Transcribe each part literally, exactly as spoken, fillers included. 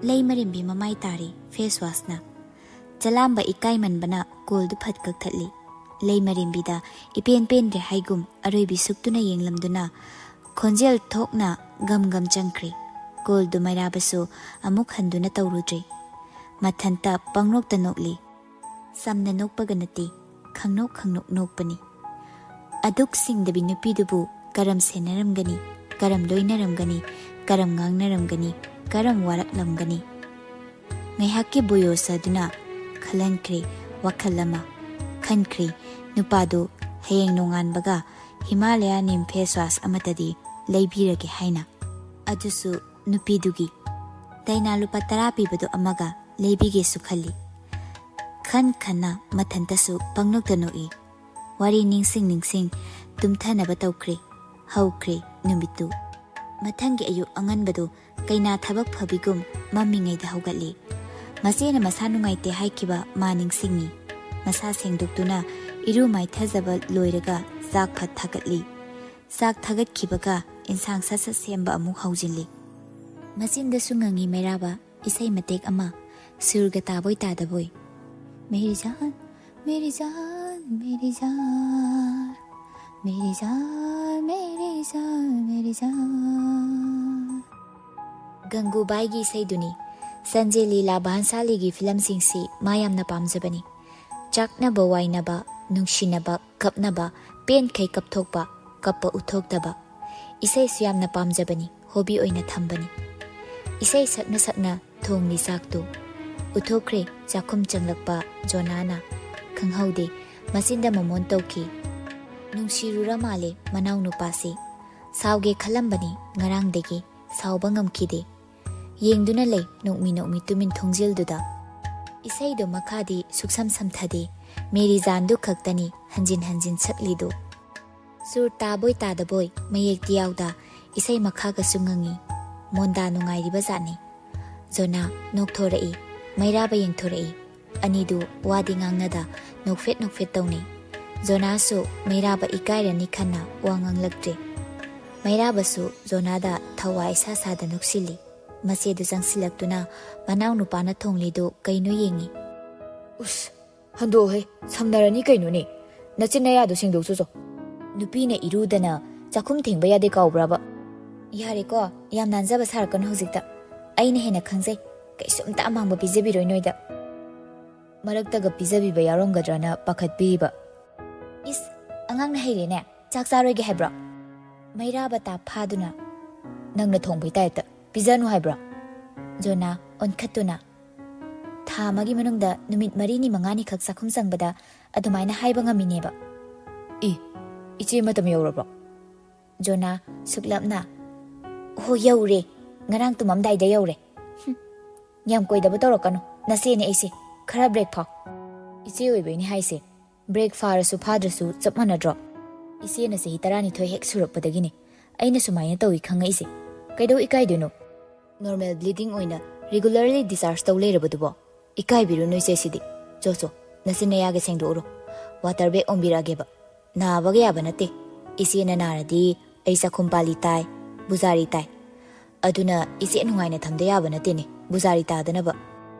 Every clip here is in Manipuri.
ꯂꯩꯃꯔꯦꯝꯕꯤ ꯃꯃꯥꯏ ꯇꯥꯔꯤ ꯐꯦꯁ ꯋꯥꯁꯅ꯫ ꯆꯂꯥꯝꯕ ꯏꯀꯥꯏꯃꯟꯕꯅ ꯀꯣꯜꯗꯨ ꯐꯠ ꯀꯛꯊꯠꯂꯤ꯫ ꯂꯩꯃꯔꯦꯝꯕꯤꯗ ꯏꯄꯦꯟ ꯄꯦꯟꯗ꯭ꯔꯦ ꯍꯥꯏꯒꯨꯝ ꯑꯔꯣꯏꯕꯤ ꯁꯨꯛꯇꯨꯅ ꯌꯦꯡꯂꯝꯗꯨꯅ ꯈꯣꯟꯖꯦꯜ ꯊꯣꯛꯅ ꯒꯝ ꯒꯝ ꯆꯪꯈ꯭ꯔꯦ꯫ ꯀꯣꯜꯗꯨ ꯃꯩꯔꯥꯕꯁꯨ ꯑꯃꯨꯛ ꯍꯟꯗꯨꯅ ꯇꯧꯔꯨꯗ꯭ꯔꯦ꯫ ꯃꯊꯟꯇ ꯄꯪꯅꯣꯛꯇ ꯅꯣꯛꯂꯤ꯫ ꯆꯝꯅ ꯅꯣꯛꯄꯒ ꯅꯠꯇꯦ, ꯈꯪꯅꯣꯛ ꯈꯪꯅꯣꯛ ꯅꯣꯛꯄꯅꯤ꯫ ꯑꯗꯨꯛ ꯁꯤꯡꯗꯕꯤ ꯅꯨꯄꯤꯗꯨꯕꯨ ꯀꯔꯝ ꯁꯦꯟꯅꯔꯝꯒꯅꯤ, ꯀꯔꯝ ꯂꯣꯏꯅꯔꯝꯒꯅꯤ, ꯀꯔꯝ ꯉꯥꯡꯅꯔꯝꯒꯅꯤ, ꯀꯔꯝ ꯋꯥꯔꯛꯂꯝꯒꯅꯤ? ꯉꯥꯏꯍꯥꯛꯀꯤ ꯕꯣꯌꯣꯁ ꯑꯗꯨꯅ ꯈꯜꯍꯟꯈ꯭ꯔꯦ ꯋꯥꯈꯜ ꯑꯃ꯫ ꯈꯟꯈ꯭ꯔꯦ ꯅꯨꯄꯥꯗꯨ ꯍꯌꯦꯡ ꯅꯣꯡꯉꯥꯟꯕꯒ ꯍꯤꯃꯥꯂꯌꯥ ꯅꯤꯝ ꯐꯦꯁ ꯋꯥꯁ ꯑꯃꯇꯗꯤ ꯂꯩꯕꯤꯔꯒꯦ ꯍꯥꯏꯅ꯫ ꯑꯗꯨꯁꯨ ꯅꯨꯄꯤꯗꯨꯒꯤ꯫ ꯗꯥꯏꯅꯥ ꯂꯨꯄꯥ ꯇꯔꯥ ꯄꯤꯕꯗꯨ ꯑꯃꯒ ꯂꯩꯕꯤꯒꯦꯁꯨ ꯈꯜꯂꯤ꯫ ꯈꯟ ꯈꯟꯅ ꯃꯊꯟꯇꯁꯨ ꯄꯪꯅꯣꯛꯇ ꯅꯣꯛꯏ꯫ ꯋꯥꯔꯤ ꯅꯤꯡꯁꯤꯡ ꯅꯤꯡꯁꯤꯡ ꯇꯨꯝꯊꯅꯕ ꯇꯧꯈ꯭ꯔꯦ꯫ ꯍꯧꯈ꯭ꯔꯦ ꯅꯨꯃꯤꯠꯇꯨ꯫ ꯃꯊꯪꯒꯤ ꯑꯌꯨꯛ ꯑꯉꯟꯕꯗꯨ ꯀꯩꯅꯥ ꯊꯕꯛ ꯐꯕꯤꯒꯨꯝ ꯃꯝꯃꯤꯉꯩꯗ ꯍꯧꯒꯠꯂꯤ꯫ ꯃꯆꯦꯅ ꯃꯁꯥ ꯅꯨꯡꯉꯥꯏꯇꯦ ꯍꯥꯏꯈꯤꯕ ꯃꯥ ꯅꯤꯡꯁꯤꯡꯉꯤ꯫ ꯃꯁꯥ ꯁꯦꯡꯗꯣꯛꯇꯨꯅ ꯏꯔꯨ ꯃꯥꯏꯊꯖꯕ ꯂꯣꯏꯔꯒ ꯆꯥꯛ ꯐꯠ ꯊꯥꯒꯠꯂꯤ꯫ ꯆꯥꯛ ꯊꯥꯒꯠꯈꯤꯕꯒ ꯏꯟꯁꯥꯡ ꯁꯠ ꯁꯠ ꯁꯦꯝꯕ ꯑꯃꯨꯛ ꯍꯧꯖꯤꯜꯂꯤ꯫ ꯃꯆꯤꯟꯗꯁꯨ ꯉꯪꯉꯤ ꯃꯩꯔꯥꯕ ꯏꯁꯩ ꯃꯇꯦꯛ ꯑꯃ, ꯁꯨꯔꯒ ꯇꯥꯕꯣꯏ ꯇꯥꯗꯕꯣꯏ꯫ ꯃꯦꯔꯤ ꯖꯥꯟ, ꯃꯦꯔꯤ ꯖꯥꯟ, ꯃꯦꯔꯤ ꯖꯥꯟ, ꯃꯦꯔꯤ ꯖꯥꯟ, ꯃꯦꯔꯤ ꯖꯥꯟ, ꯃꯦꯔꯤ ꯖꯥꯟ꯫ ꯒꯪꯒꯨꯕꯥꯏꯒꯤ ꯏꯁꯩꯗꯨꯅꯤ꯫ ꯁꯟꯖꯦ ꯂꯤꯂꯥ ꯚꯥꯟꯁꯥꯂꯤꯒꯤ ꯐꯤꯂꯝꯁꯤꯡꯁꯤ ꯃꯥ ꯌꯥꯝꯅ ꯄꯥꯝꯖꯕꯅꯤ꯫ ꯆꯥꯛꯅꯕ ꯋꯥꯏꯅꯕ, ꯅꯨꯡꯁꯤꯅꯕ, ꯀꯞꯅꯕ, ꯄꯦꯟꯈꯩ ꯀꯞꯊꯣꯛꯄ, ꯀꯞꯄ ꯎꯠꯊꯣꯛꯇꯕ꯫ ꯏꯁꯩꯁꯨ ꯌꯥꯝꯅ ꯄꯥꯝꯖꯕꯅꯤ, ꯍꯣꯕꯤ ꯑꯣꯏꯅ ꯊꯝꯕꯅꯤ꯫ ꯏꯁꯩ ꯁꯛꯅ ꯁꯛꯅ ꯊꯣꯡꯂꯤ ꯆꯥꯛꯇꯨ꯫ ꯎꯠꯊꯣꯛꯈ꯭ꯔꯦ ꯆꯥꯛꯈꯨꯝ ꯆꯪꯂꯛꯄ ꯖꯣꯅꯥꯅ꯫ ꯈꯪꯍꯧꯗꯦ, ꯃꯆꯤꯟꯗ ꯃꯃꯣꯟ ꯇꯧꯈꯤ꯫ ꯅꯨꯡꯁꯤꯔꯨꯔ ꯃꯥꯜꯂꯦ ꯃꯅꯥꯎꯅꯨꯄꯥꯁꯤ꯫ ꯁꯥꯎꯒꯦ ꯈꯜꯂꯝꯕꯅꯤ ꯉꯔꯥꯡꯗꯒꯤ, ꯁꯥꯎꯕ ꯉꯝꯈꯤꯗꯦ꯫ ꯌꯦꯡꯗꯨꯅ ꯂꯩ ꯅꯣꯛꯃꯤ ꯅꯣꯛꯃꯤ ꯇꯨꯃꯤꯟ ꯊꯣꯡꯖꯤꯜꯗꯨꯗ꯫ ꯏꯁꯩꯗꯣ ꯃꯈꯥꯗꯤ ꯁꯨꯛꯁꯝ ꯁꯝꯊꯗꯦ, ꯃꯦꯔꯤ ꯖꯥꯟꯗꯨ ꯈꯛꯇꯅꯤ ꯍꯟꯖꯤꯟ ꯍꯟꯖꯤꯟ ꯁꯛꯂꯤꯗꯨ꯫ ꯁꯨꯔ ꯇꯥꯕꯣꯏ ꯇꯥꯗꯕꯣꯏ ꯃꯌꯦꯛꯇꯤ ꯌꯥꯎꯗ ꯏꯁꯩ ꯃꯈꯥꯒꯁꯨ ꯉꯪꯉꯤ꯫ ꯃꯣꯟꯗꯥ ꯅꯨꯡꯉꯥꯏꯔꯤꯕ ꯖꯥꯠꯅꯤ꯫ ꯖꯣꯅꯥ ꯅꯣꯛꯊꯣꯔꯛꯏ, ꯃꯩꯔꯥꯕ ꯌꯦꯡꯊꯣꯔꯛꯏ꯫ ꯑꯅꯤꯗꯨ ꯋꯥꯗꯤ ꯉꯥꯡꯅꯗ ꯅꯣꯛꯐꯦꯠ ꯅꯣꯛꯐꯦꯠ ꯇꯧꯅꯩ꯫ ꯖꯣꯅꯥꯁꯨ ꯃꯩꯔꯥꯕ ꯏꯀꯥꯏꯔꯅꯤ ꯈꯟꯅ ꯋꯥ ꯉꯥꯡꯂꯛꯇ꯭ꯔꯦ꯫ ꯃꯩꯔꯥꯕꯁꯨ ꯖꯣꯅꯥꯗ ꯊꯋꯥ ꯏꯁꯥ ꯁꯥꯗ ꯅꯣꯛꯁꯤꯜꯂꯤ꯫ ꯃꯆꯦꯗꯨ ꯆꯪꯁꯤꯜꯂꯛꯇꯨꯅ ꯃꯅꯥꯎ ꯅꯨꯄꯥꯅ ꯊꯣꯡꯂꯤꯗꯨ ꯀꯩꯅꯣ ꯌꯦꯡꯉꯤ꯫ "ꯎꯁ, ꯍꯟꯗꯣꯛꯑꯣꯍꯦ, ꯁꯝꯅꯔꯅꯤ ꯀꯩꯅꯣꯅꯦ꯫ ꯅꯆꯤꯟ ꯅꯌꯥꯗꯣ ꯁꯦꯡꯗꯣꯛꯆꯣꯆꯣ꯫ ꯅꯨꯄꯤꯅ ꯏꯔꯨꯗꯅ ꯆꯥꯛꯈꯨꯝ ꯊꯦꯡꯕ ꯌꯥꯗꯦ ꯀꯥꯎꯕ꯭ꯔꯕ?" "ꯌꯥꯔꯦꯀꯣ, ꯌꯥꯝ ꯅꯥꯟꯖꯕ ꯁꯥꯔꯛꯀꯅꯨ ꯍꯧꯖꯤꯛꯇ꯫ ꯑꯩꯅ ꯍꯦꯟꯅ ꯈꯪꯖꯩ꯫ ꯀꯩꯁꯨꯝꯇ ꯑꯃꯥꯡꯕ ꯄꯤꯖꯕꯤꯔꯣꯏ ꯅꯣꯏꯗ꯫ ꯃꯔꯛꯇꯒ ꯄꯤꯖꯕꯤꯕ ꯌꯥꯎꯔꯝꯒꯗ꯭ꯔꯅ ꯄꯥꯈꯠꯄꯤꯔꯤꯕ꯫" "ꯏꯁ, ꯑꯉꯥꯡꯅ ꯍꯩꯔꯦꯅꯦ꯫ ꯆꯥꯛ ꯆꯥꯔꯣꯏꯒꯦ ꯍꯥꯏꯕ꯭ꯔꯣ?" ꯃꯩꯔꯥꯕ ꯇꯥꯞ ꯐꯥꯗꯨꯅ, "ꯅꯪꯅ ꯊꯣꯡꯕꯩ ꯇꯥꯏꯞꯇ꯫ ꯄꯤꯖꯅꯨ ꯍꯥꯏꯕ꯭ꯔꯣ?" ꯖꯣꯅꯥ ꯑꯣꯟꯈꯠꯇꯨꯅ, "ꯊꯥ ꯑꯃꯒꯤ ꯃꯅꯨꯡꯗ ꯅꯨꯃꯤꯠ ꯃꯔꯤꯅꯤ ꯃꯉꯥꯅꯤꯈꯛ ꯆꯥꯛꯈꯨꯝ ꯆꯪꯕꯗ ꯑꯗꯨꯃꯥꯏꯅ ꯍꯥꯏꯕ ꯉꯝꯃꯤꯅꯦꯕ꯫" "ꯏ, ꯏꯆꯦ, ꯃꯇꯝ ꯌꯧꯔꯕ꯭ꯔꯣ?" ꯖꯣꯅꯥ ꯁꯨꯛꯂꯞꯅ, "ꯍꯣ, ꯌꯧꯔꯦ꯫ ꯉꯔꯥꯡ ꯇꯨꯝꯃꯝꯗꯥꯏꯗ ꯌꯧꯔꯦ꯫" "ꯍꯨꯝ, ꯌꯥꯝ ꯀꯣꯏꯗꯕ ꯇꯧꯔꯛꯀꯅꯨ꯫ ꯅꯆꯦꯅꯦ ꯑꯩꯁꯦ꯫ ꯈꯔ ꯕ꯭ꯔꯦꯛ ꯐꯥꯎ꯫" "ꯏꯆꯦ ꯑꯣꯏꯕꯩꯅꯦ ꯍꯥꯏꯁꯦ꯫ ꯕ꯭ꯔꯦꯛ ꯐꯥꯔꯁꯨ ꯐꯥꯗ꯭ꯔꯁꯨ ꯆꯞ ꯃꯥꯟꯅꯗ꯭ꯔꯣ? ꯏꯆꯦꯅ ꯆꯍꯤ ꯇꯔꯥꯅꯤꯊꯣꯏ ꯍꯦꯛ ꯁꯨꯔꯛꯄꯗꯒꯤꯅꯦ ꯑꯩꯅ ꯁꯨꯃꯥꯏꯅ ꯇꯧꯏ ꯈꯪꯉꯛꯏꯁꯦ꯫ ꯀꯩꯗꯧ ꯏꯀꯥꯏꯗꯣꯏꯅꯣ? ꯅꯣꯔꯃꯦꯜ ꯕ꯭ꯂꯤꯗꯤꯡ ꯑꯣꯏꯅ ꯔꯤꯒꯨꯂꯔꯂꯤ ꯗꯤꯆꯥꯔꯖ ꯇꯧ ꯂꯩꯔꯕꯗꯨꯕꯣ? ꯏꯀꯥꯏꯕꯤꯔꯨꯅꯨ ꯏꯆꯦ ꯁꯤꯗꯤ꯫ ꯆꯣ ꯆꯣ, ꯅꯆꯤꯟ ꯅꯌꯥꯒ ꯁꯦꯡꯗꯣꯛꯎꯔꯣ꯫ Water bag ꯑꯣꯟꯕꯤꯔꯛꯑꯒꯦꯕ꯫ ꯅꯥꯕꯒ ꯌꯥꯕ ꯅꯠꯇꯦ꯫ ꯏꯆꯦꯅ ꯅꯥꯔꯗꯤ ꯑꯩ ꯆꯥꯛꯈꯨꯝ ꯄꯥꯂꯤ ꯇꯥꯏ, ꯕꯨꯖꯥꯔꯤ ꯇꯥꯏ꯫ ꯑꯗꯨꯅ ꯏꯆꯦ ꯅꯨꯡꯉꯥꯏꯅ ꯊꯝꯗ ꯌꯥꯕ ꯅꯠꯇꯦꯅꯦ, ꯕꯨꯖꯥꯔꯤ ꯇꯥꯗꯅꯕ꯫"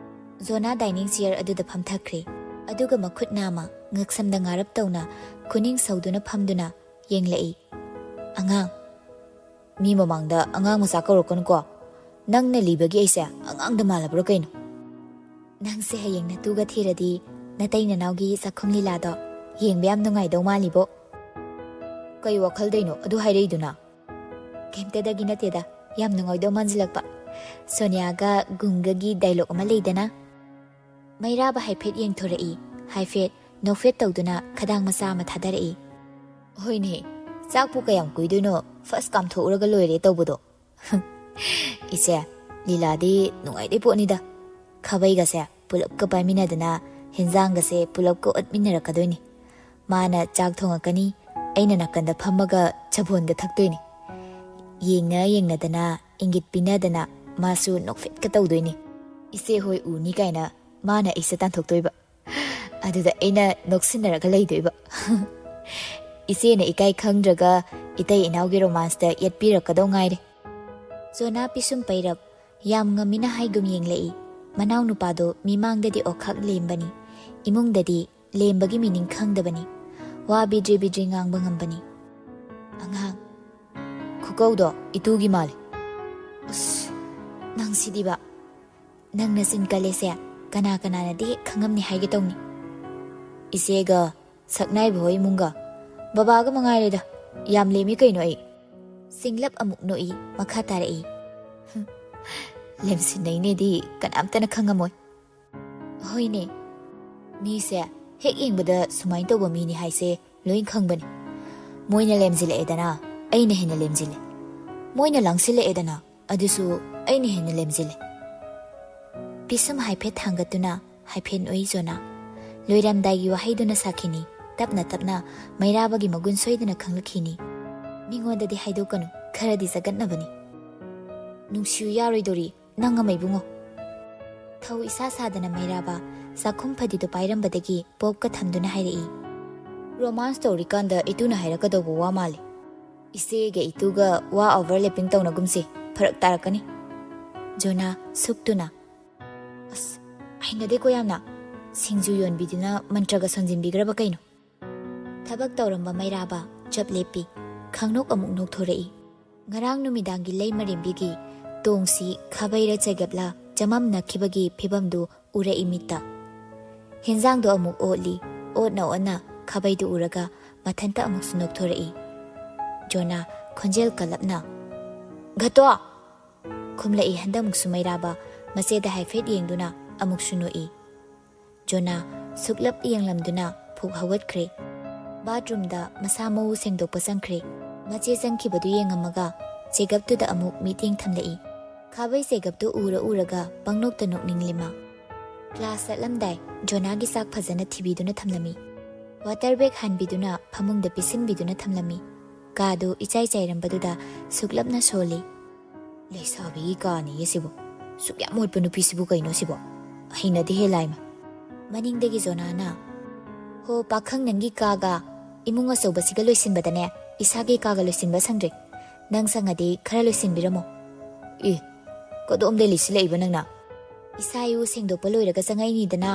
ꯖꯣꯅꯥ ꯗꯥꯏꯅꯤꯡ ꯆꯤꯌꯔ ꯑꯗꯨꯗ ꯐꯝꯊꯈ꯭ꯔꯦ꯫ ꯑꯗꯨꯒ ꯃꯈꯨꯠ ꯅꯥꯝꯃ ꯉꯛꯁꯝꯗ ꯉꯥꯔꯞ ꯇꯧꯅ ꯈꯨꯅꯤꯡ ꯁꯧꯗꯨꯅ ꯐꯝꯗꯨꯅ ꯌꯦꯡꯂꯛꯏ꯫ "ꯑꯉꯥꯡ, ꯃꯤ ꯃꯃꯥꯡꯗ ꯑꯉꯥꯡ ꯃꯆꯥ ꯀꯧꯔꯛꯀꯅꯨꯀꯣ꯫ ꯅꯪꯅ ꯂꯤꯕꯒꯤ ꯑꯩꯁꯦ ꯑꯉꯥꯡꯗ ꯃꯥꯜꯂꯕ꯭ꯔꯥ ꯀꯩꯅꯣ?" "ꯅꯪꯁꯦ ꯍꯌꯦꯡ ꯅꯇꯨꯒ ꯊꯤꯔꯗꯤ ꯅꯇꯩ ꯅꯅꯥꯎꯒꯤ ꯆꯥꯛꯈꯨꯝ ꯂꯤꯂꯥꯗꯣ ꯌꯦꯡꯕ ꯌꯥꯝ ꯅꯨꯡꯉꯥꯏꯗꯧ ꯃꯥꯜꯂꯤꯕꯣ꯫" "ꯀꯩ ꯋꯥꯈꯜꯗꯩꯅꯣ ꯑꯗꯨ ꯍꯥꯏꯔꯛꯏꯗꯨꯅ?" "ꯀꯩꯝꯇꯗꯒꯤ ꯅꯠꯇꯦꯗ, ꯌꯥꯝ ꯅꯨꯡꯉꯥꯏꯗꯧ ꯃꯥꯟꯁꯤꯜꯂꯛꯄ꯫ ꯁꯣꯅꯤꯌꯥꯒ ꯒꯨꯡꯒꯒꯤ ꯗꯥꯏꯂꯣꯛ ꯑꯃ ꯂꯩꯗꯅ꯫" ꯃꯩꯔꯥꯕ ꯍꯥꯏꯐꯦꯠ ꯌꯦꯡꯊꯣꯔꯛꯏ, ꯍꯥꯏꯐꯦꯠ ꯅꯣꯛꯐꯦꯠ ꯇꯧꯗꯨꯅ ꯈꯗꯥꯡ ꯃꯆꯥ ꯑꯃ ꯊꯥꯗꯔꯛꯏ꯫ "ꯍꯣꯏꯅꯦ, ꯆꯥꯛꯄꯨ ꯀꯌꯥꯝ ꯀꯨꯏꯗꯣꯏꯅꯣ, ꯐꯥꯔꯁ ꯀꯥꯝꯊꯣꯛꯎꯔꯒ ꯂꯣꯏꯔꯦ ꯇꯧꯕꯗꯣ꯫" "ꯏꯆꯦ, ꯂꯤꯂꯥꯗꯤ ꯅꯨꯡꯉꯥꯏꯗꯣꯏ ꯄꯣꯠꯅꯤꯗ꯫ ꯈꯥꯕꯩꯒꯁꯦ ꯄꯨꯂꯞꯀ ꯄꯥꯏꯃꯤꯟꯅꯗꯅ ꯍꯦꯟꯖꯥꯡꯒꯁꯦ ꯄꯨꯂꯞꯀ ꯑꯣꯠꯃꯤꯟꯅꯔꯛꯀꯗꯣꯏꯅꯤ꯫ ꯃꯥꯅ ꯆꯥꯛ ꯊꯣꯡꯉꯛꯀꯅꯤ, ꯑꯩꯅ ꯅꯥꯀꯟꯗ ꯐꯝꯃꯒ ꯆꯕꯣꯟꯒ ꯊꯛꯇꯣꯏꯅꯤ꯫ ꯌꯦꯡꯅ ꯌꯦꯡꯅꯗꯅ, ꯏꯪꯒꯤꯠ ꯄꯤꯅꯗꯅ ꯃꯥꯁꯨ ꯅꯣꯛꯐꯦꯠꯀ ꯇꯧꯗꯣꯏꯅꯤ꯫ ꯏꯆꯦ ꯍꯣꯏ ꯎꯅꯤ ꯀꯥꯏꯅ ꯃꯥꯅ ꯑꯩꯁꯦ ꯇꯥꯟꯊꯣꯛꯇꯣꯏꯕ꯫ ꯑꯗꯨꯗ ꯑꯩꯅ ꯅꯣꯛꯁꯤꯟꯅꯔꯒ ꯂꯩꯗꯣꯏꯕ꯫" "ꯏꯆꯦꯅ ꯏꯀꯥꯏ ꯈꯪꯗ꯭ꯔꯒ ꯏꯇꯩ ꯏꯅꯥꯎꯒꯤ ꯔꯣꯃꯥꯟꯁꯇ ꯌꯦꯠꯄꯤꯔꯛꯀꯗꯧ ꯉꯥꯏꯔꯦ꯫" ꯖꯣꯅꯥ ꯄꯤꯁꯨꯝ ꯄꯩꯔꯞ, ꯌꯥꯝ ꯉꯝꯃꯤꯅ ꯍꯥꯏꯒꯨꯝ ꯌꯦꯡꯂꯛꯏ꯫ ꯃꯅꯥꯎ ꯅꯨꯄꯥꯗꯣ ꯃꯤꯃꯥꯡꯗꯗꯤ ꯑꯣꯈꯥꯛ ꯂꯦꯝꯕꯅꯤ, ꯏꯃꯨꯡꯗꯗꯤ ꯂꯦꯝꯕꯒꯤ ꯃꯤꯅꯤꯡ ꯈꯪꯗꯕꯅꯤ꯫ ꯋꯥ ꯕꯤꯗ꯭ꯔꯤ ꯕꯤꯗ꯭ꯔꯤ ꯉꯥꯡꯕ ꯉꯝꯕꯅꯤ꯫ "ꯑꯉꯥꯡ, ꯈꯨꯀꯧꯗꯣ ꯏꯇꯨꯒꯤ ꯃꯥꯜꯂꯤ꯫ ꯑꯁ, ꯅꯪꯁꯤꯗꯤꯕ꯫ ꯅꯪ ꯅꯆꯤꯟ ꯀꯜꯂꯦꯁꯦ ꯀꯅꯥ ꯀꯅꯥꯅꯗꯤ ꯍꯦꯛ ꯈꯪꯉꯝꯅꯤ ꯍꯥꯏꯒꯦ ꯇꯧꯅꯤ꯫ ꯏꯆꯦꯒ ꯁꯛꯅꯥꯏꯕ ꯍꯣꯏ ꯏꯃꯨꯡꯒ ꯕꯕꯥꯒ ꯃꯉꯥꯏꯔꯦꯗ꯫ ꯌꯥꯝ ꯂꯦꯝꯃꯤ ꯀꯩꯅꯣ ꯑꯩ꯫" ꯁꯤꯡꯂꯞ ꯑꯃꯨꯛ ꯅꯣꯛꯏ, ꯃꯈꯥ ꯇꯥꯔꯛꯏ꯫ "ꯂꯦꯝꯁꯤꯟꯅꯩꯅꯦꯗꯤ ꯀꯅꯥꯝꯇꯅ ꯈꯪꯉꯝꯃꯣꯏ꯫" "ꯍꯣꯏꯅꯦ, ꯃꯤꯁꯦ ꯍꯦꯛ ꯌꯦꯡꯕꯗ ꯁꯨꯃꯥꯏꯅ ꯇꯧꯕ ꯃꯤꯅꯤ ꯍꯥꯏꯁꯦ ꯂꯣꯏ ꯈꯪꯕꯅꯤ꯫ ꯃꯣꯏꯅ ꯂꯦꯝꯖꯤꯜꯂꯛꯑꯦꯗꯅ, ꯑꯩꯅ ꯍꯦꯟꯅ ꯂꯦꯝꯖꯤꯜꯂꯦ꯫ ꯃꯣꯏꯅ ꯂꯥꯡꯁꯤꯜꯂꯛꯑꯦꯗꯅ, ꯑꯗꯨꯁꯨ ꯑꯩꯅ ꯍꯦꯟꯅ ꯂꯦꯝꯖꯤꯜꯂꯦ꯫" ꯄꯤꯁꯨꯝ ꯍꯥꯏꯐꯦꯠ ꯊꯥꯡꯒꯠꯇꯨꯅ ꯍꯥꯏꯐꯦꯠ ꯅꯣꯛꯏ ꯖꯣꯅꯥ꯫ ꯂꯣꯏꯔꯝꯗꯥꯏꯒꯤ ꯋꯥꯍꯩꯗꯨꯅ ꯁꯥꯈꯤꯅꯤ, ꯇꯞꯅ ꯇꯞꯅ ꯃꯩꯔꯥꯕꯒꯤ ꯃꯒꯨꯟ ꯁꯣꯏꯗꯅ ꯈꯪꯂꯛꯈꯤꯅꯤ꯫ "ꯃꯤꯉꯣꯟꯗꯗꯤ ꯍꯥꯏꯗꯣꯛꯀꯅꯨ, ꯈꯔꯗꯤ ꯆꯒꯠꯅꯕꯅꯤ꯫" "ꯅꯨꯡꯁꯤꯌꯨ ꯌꯥꯔꯣꯏꯗꯣꯔꯤ ꯅꯪ ꯑꯃ ꯏꯕꯨꯡꯉꯣ꯫" ꯊꯧ ꯏꯁꯥ ꯁꯥꯗꯅ ꯃꯩꯔꯥꯕ ꯆꯥꯛꯈꯨꯝ ꯐꯗꯤꯗꯨ ꯄꯥꯏꯔꯝꯕꯗꯒꯤ ꯄꯣꯞꯀ ꯊꯝꯗꯨꯅ ꯍꯥꯏꯔꯛꯏ꯫ "ꯔꯣꯃꯥꯟꯁ ꯇꯧꯔꯤꯀꯥꯟꯗ ꯏꯇꯨꯅ ꯍꯥꯏꯔꯛꯀꯗꯧꯕ ꯋꯥ ꯃꯥꯜꯂꯤ꯫ ꯏꯆꯦꯒ ꯏꯇꯨꯒ ꯋꯥ ꯑꯣꯚꯔꯂꯦꯄꯤꯡ ꯇꯧꯅꯒꯨꯝꯁꯤ, ꯐꯔꯛ ꯇꯥꯔꯛꯀꯅꯤ꯫" ꯖꯣꯅꯥ ꯁꯨꯛꯇꯨꯅ, "ꯑꯁ, ꯍꯩꯅꯗꯦꯀꯣ ꯌꯥꯝꯅ꯫ ꯁꯤꯡꯖꯨ ꯌꯣꯟꯕꯤꯗꯨꯅ ꯃꯟꯇ꯭ꯔꯒ ꯁꯣꯟꯖꯤꯟꯕꯤꯈ꯭ꯔꯕ ꯀꯩꯅꯣ?" ꯊꯕꯛ ꯇꯧꯔꯝꯕ ꯃꯩꯔꯥꯕ ꯆꯞ ꯂꯦꯞꯄꯤ꯫ ꯈꯪꯅꯣꯛ ꯑꯃꯨꯛ ꯅꯣꯛꯊꯣꯔꯛꯏ꯫ ꯉꯔꯥꯡ ꯅꯨꯃꯤꯗꯥꯡꯒꯤ ꯂꯩ ꯃꯔꯦꯝꯕꯤꯒꯤ ꯇꯣꯡꯁꯤ ꯈꯥꯕꯩꯔ ꯆꯦꯒꯞꯂ ꯆꯃꯝꯅꯈꯤꯕꯒꯤ ꯐꯤꯕꯝꯗꯨ ꯎꯔꯛꯏ ꯃꯤꯠꯇ꯫ ꯍꯦꯟꯖꯥꯡꯗꯣ ꯑꯃꯨꯛ ꯑꯣꯠꯂꯤ꯫ ꯑꯣꯠꯅ ꯑꯣꯠꯅ ꯈꯥꯕꯩꯗꯨ ꯎꯔꯒ ꯃꯊꯟꯇ ꯑꯃꯨꯛꯁꯨ ꯅꯣꯛꯊꯣꯔꯛꯏ꯫ ꯖꯣꯅꯥ ꯈꯣꯟꯖꯦꯜ ꯀꯜꯂꯞꯅ, "ꯘꯇꯣ!" ꯈꯨꯝꯂꯛꯏ ꯍꯟꯗꯛꯃꯨꯛꯁꯨ ꯃꯩꯔꯥꯕ, ꯃꯆꯦꯗ ꯍꯥꯏꯐꯦꯠ ꯌꯦꯡꯗꯨꯅ ꯑꯃꯨꯛꯁꯨ ꯅꯣꯛꯏ꯫ ꯖꯣꯅꯥ ꯁꯨꯛꯂꯞ ꯌꯦꯡꯂꯝꯗꯨꯅ ꯐꯨꯛ ꯍꯧꯒꯠꯈ꯭ꯔꯦ꯫ ꯕꯥꯊꯔꯨꯝꯗ ꯃꯁꯥ ꯃꯎ ꯁꯦꯡꯗꯣꯛꯄ ꯆꯪꯈ꯭ꯔꯦ꯫ ꯃꯆꯦ ꯆꯪꯈꯤꯕꯗꯨ ꯌꯦꯡꯉꯝꯃꯒ ꯆꯦꯒꯞꯇꯨꯗ ꯑꯃꯨꯛ ꯃꯤꯠꯌꯦꯡ ꯊꯝꯂꯛꯏ꯫ ꯈꯥꯕꯩ ꯆꯦꯒꯞꯇꯨ ꯎꯔ ꯎꯔꯒ ꯄꯪꯅꯣꯛꯇ ꯅꯣꯛꯅꯤꯡꯂꯦ ꯃꯥ꯫ ꯀ꯭ꯂꯥꯁ ꯆꯠꯂꯝꯗꯥꯏ ꯖꯣꯅꯥꯒꯤ ꯆꯥꯛ ꯐꯖꯅ ꯊꯤꯕꯤꯗꯨꯅ ꯊꯝꯂꯝꯃꯤ꯫ ꯋꯥꯇꯔ ꯕꯦꯒ ꯍꯥꯟꯕꯤꯗꯨꯅ ꯐꯃꯨꯡꯗ ꯄꯤꯁꯤꯟꯕꯤꯗꯨꯅ ꯊꯝꯂꯝꯃꯤ꯫ ꯀꯥꯗꯨ ꯏꯆꯥꯏ ꯆꯥꯏꯔꯝꯕꯗꯨꯗ ꯁꯨꯛꯂꯞꯅ ꯁꯣꯜꯂꯤ꯫ "ꯂꯩꯁꯥꯕꯤꯒꯤ ꯀꯥꯅꯤꯌꯦ ꯁꯤꯕꯨ꯫ ꯁꯨꯛ ꯌꯥꯝ ꯃꯣꯠꯄ ꯅꯨꯄꯤꯁꯤꯕꯨ ꯀꯩꯅꯣ ꯁꯤꯕꯣ? ꯍꯩꯅꯗꯦꯍꯦ ꯂꯥꯏꯃ꯫" ꯃꯅꯤꯡꯗꯒꯤ ꯖꯣꯅꯥꯅ, "ꯍꯣ ꯄꯥꯈꯪ, ꯅꯪꯒꯤ ꯀꯥꯒ ꯏꯃꯨꯡ ꯑꯆꯧꯕꯁꯤꯒ ꯂꯣꯏꯁꯤꯟꯕꯗꯅꯦ ꯏꯁꯥꯒꯤ ꯀꯥꯒ ꯂꯣꯏꯁꯤꯟꯕ ꯁꯪꯗ꯭ꯔꯦ꯫ ꯅꯪ ꯁꯪꯉꯗꯤ ꯈꯔ ꯂꯣꯏꯁꯤꯟꯕꯤꯔꯝꯃꯣ꯫" "ꯑꯦ, ꯀꯗꯣꯝꯗꯩ ꯂꯤꯁꯤꯜꯂꯛꯏꯕ ꯅꯪꯅ? ꯏꯁꯥ ꯏꯎ ꯁꯦꯡꯗꯣꯛꯄ ꯂꯣꯏꯔꯒ ꯆꯪꯉꯛꯏꯅꯤꯗꯅ꯫